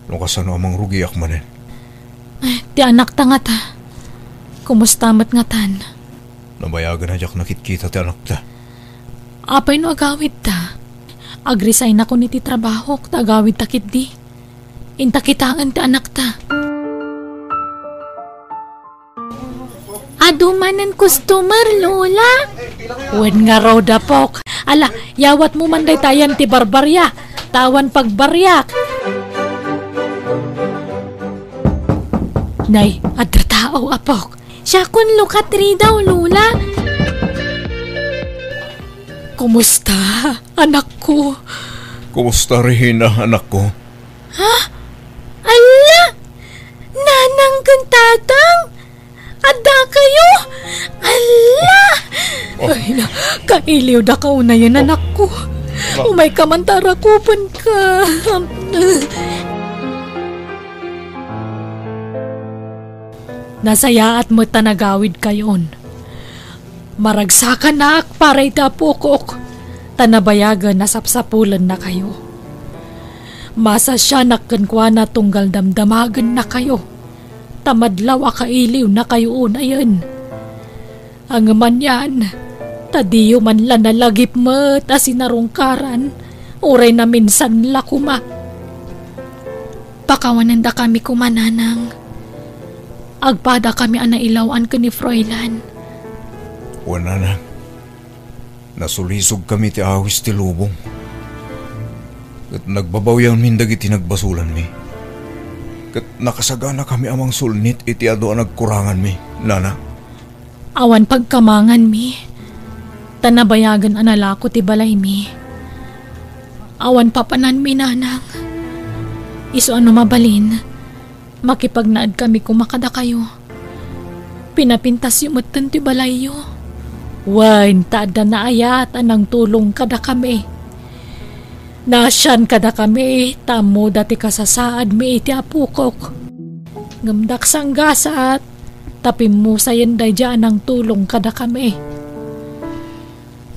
no kasano a mangrugiak manen. Ay, ti anakta ngata? Kumusta met ngatan? Nabayagen a diak nakitkita ti anakta. Apay no agawidta? Agresignakon iti trabahok ta agawidta ketdi. Inta kitaen ti anakta. Adu manen customer, Lola? Wen ngarud, apok. Ala, yawatmo man daytayan ti barbaria, ta awan pagbariak. Nay, adda tao, apok. Siakon lukat ridaw, Lola. Kumusta, anakko? Kumusta, Regina, anakko? Ha? Alla! Nanang ken tatang? Adda kayo? Alla! Oh. Ay, na, kailiwda ka unayen, anakko. Ma- Umayka man ta arakupenka. Nasayaat met ta nagawidkayon. Maragsakanak para iti apokok, ta nabayagen a sapsapulennakayo. Masasianak kenkuana tunggal damdamagennakayo, ta madlaw a kailiwnakayo unayen. Ngem anian, ta diyo man la nalagip met a sinarungkaran, uray naminsan la koma. Pakawanendakami koma, Nanang. Agpadakami a nailaw-an ken ni Froilan. Wen, Nanang. Nasulisogkami iti awis ti lubong. Ket nagbabawianmin dagiti nagbasolanmi. Ket nakasaganakami a mangsulnit iti adu a nagkuranganmi, Nanang. Awan pagkamanganmi, ta nabayagen a nalako ti balaymi. Awan papananmi, Nanang. Isu a no mabalin, makipagnaedkami koma kadakayo. Pinapintasyo metten ti balayyo. Wen, ta adda naayat a nangtulong kadakami. Naasian kadakami, ta ammoda ti kasasaadmi iti apokok. Ngem daksangasat, ta pimmusayen daydiay a nangtulong kadakami.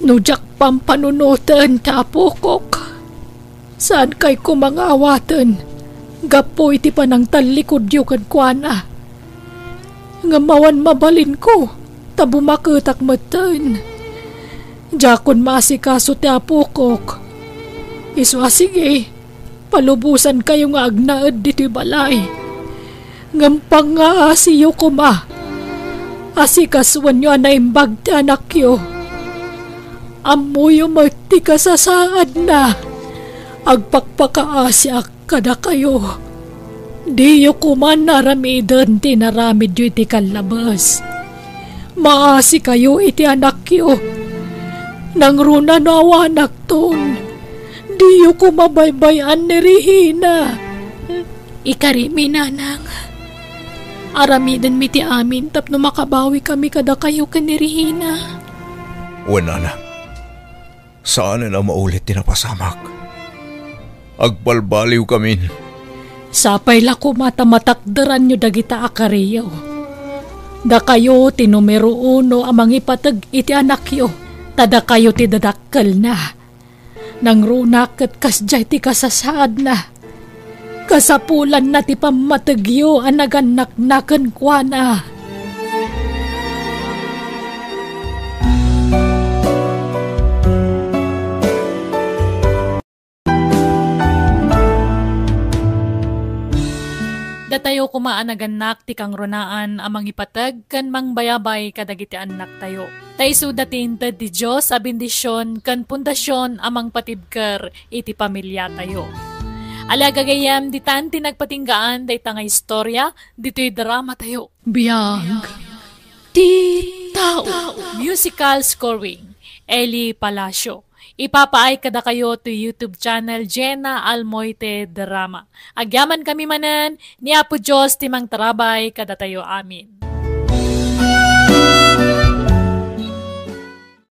No diak pampanunoten ti apokok, saankay koma nga awaten gapu iti panangtallikudyo kenkuana. Ngem awan mabalinko, ta bumaketak metten. Diakon maasikaso ti apokok. Isu a sige, palubosankayo nga agnaed ditoy balay. Ngem pangngaasiyo koma. Asikasuenyo a naimbag ti anakyo. Ammoyo met ti kasasaadna. Agpakpakaasiak kadakayo. Diyo koman aramiden ti inaramidyo iti kallabes. Maasikayo iti anakyo. Nangruna no awanakton, diyo koma baybay-an ni Regina. Ikarimi, nanang. Aramidenmi ti amin tapno makabawikami kadakayo ken ni Regina. Wen, anak. Saanen a maulit ti napasamak. Agbalbaliwkamin. Sapay la koma ta matakderanyo dagita a kariyo. Dakayo ti numero uno a mangipateg iti anakyo, ta dakayo ti dadakkelna. Nangruna ket kasdiay ti kasasaadna. Kasapulanna ti pammategyo a nagannakna kenkuana. Datayo koma a nagannak ti kangrunaan a mangipateg ken mangbayabay kadagiti annaktayo. Ta isuda ti inted ti Dios a bendision ken pundasion a mangpatibker iti pamiliatayo. Ala gagayyem, ditan ti nagpatinggaan dayta nga istorya ditoy dramatayo. Biag ti tao. Musical scoring, Eli Palacio. Ipapaay kadakayo to YouTube channel Jenna Almoite Drama. Agyamankami manen, ni Apo Dios ti mangtarabay kadatayo amin.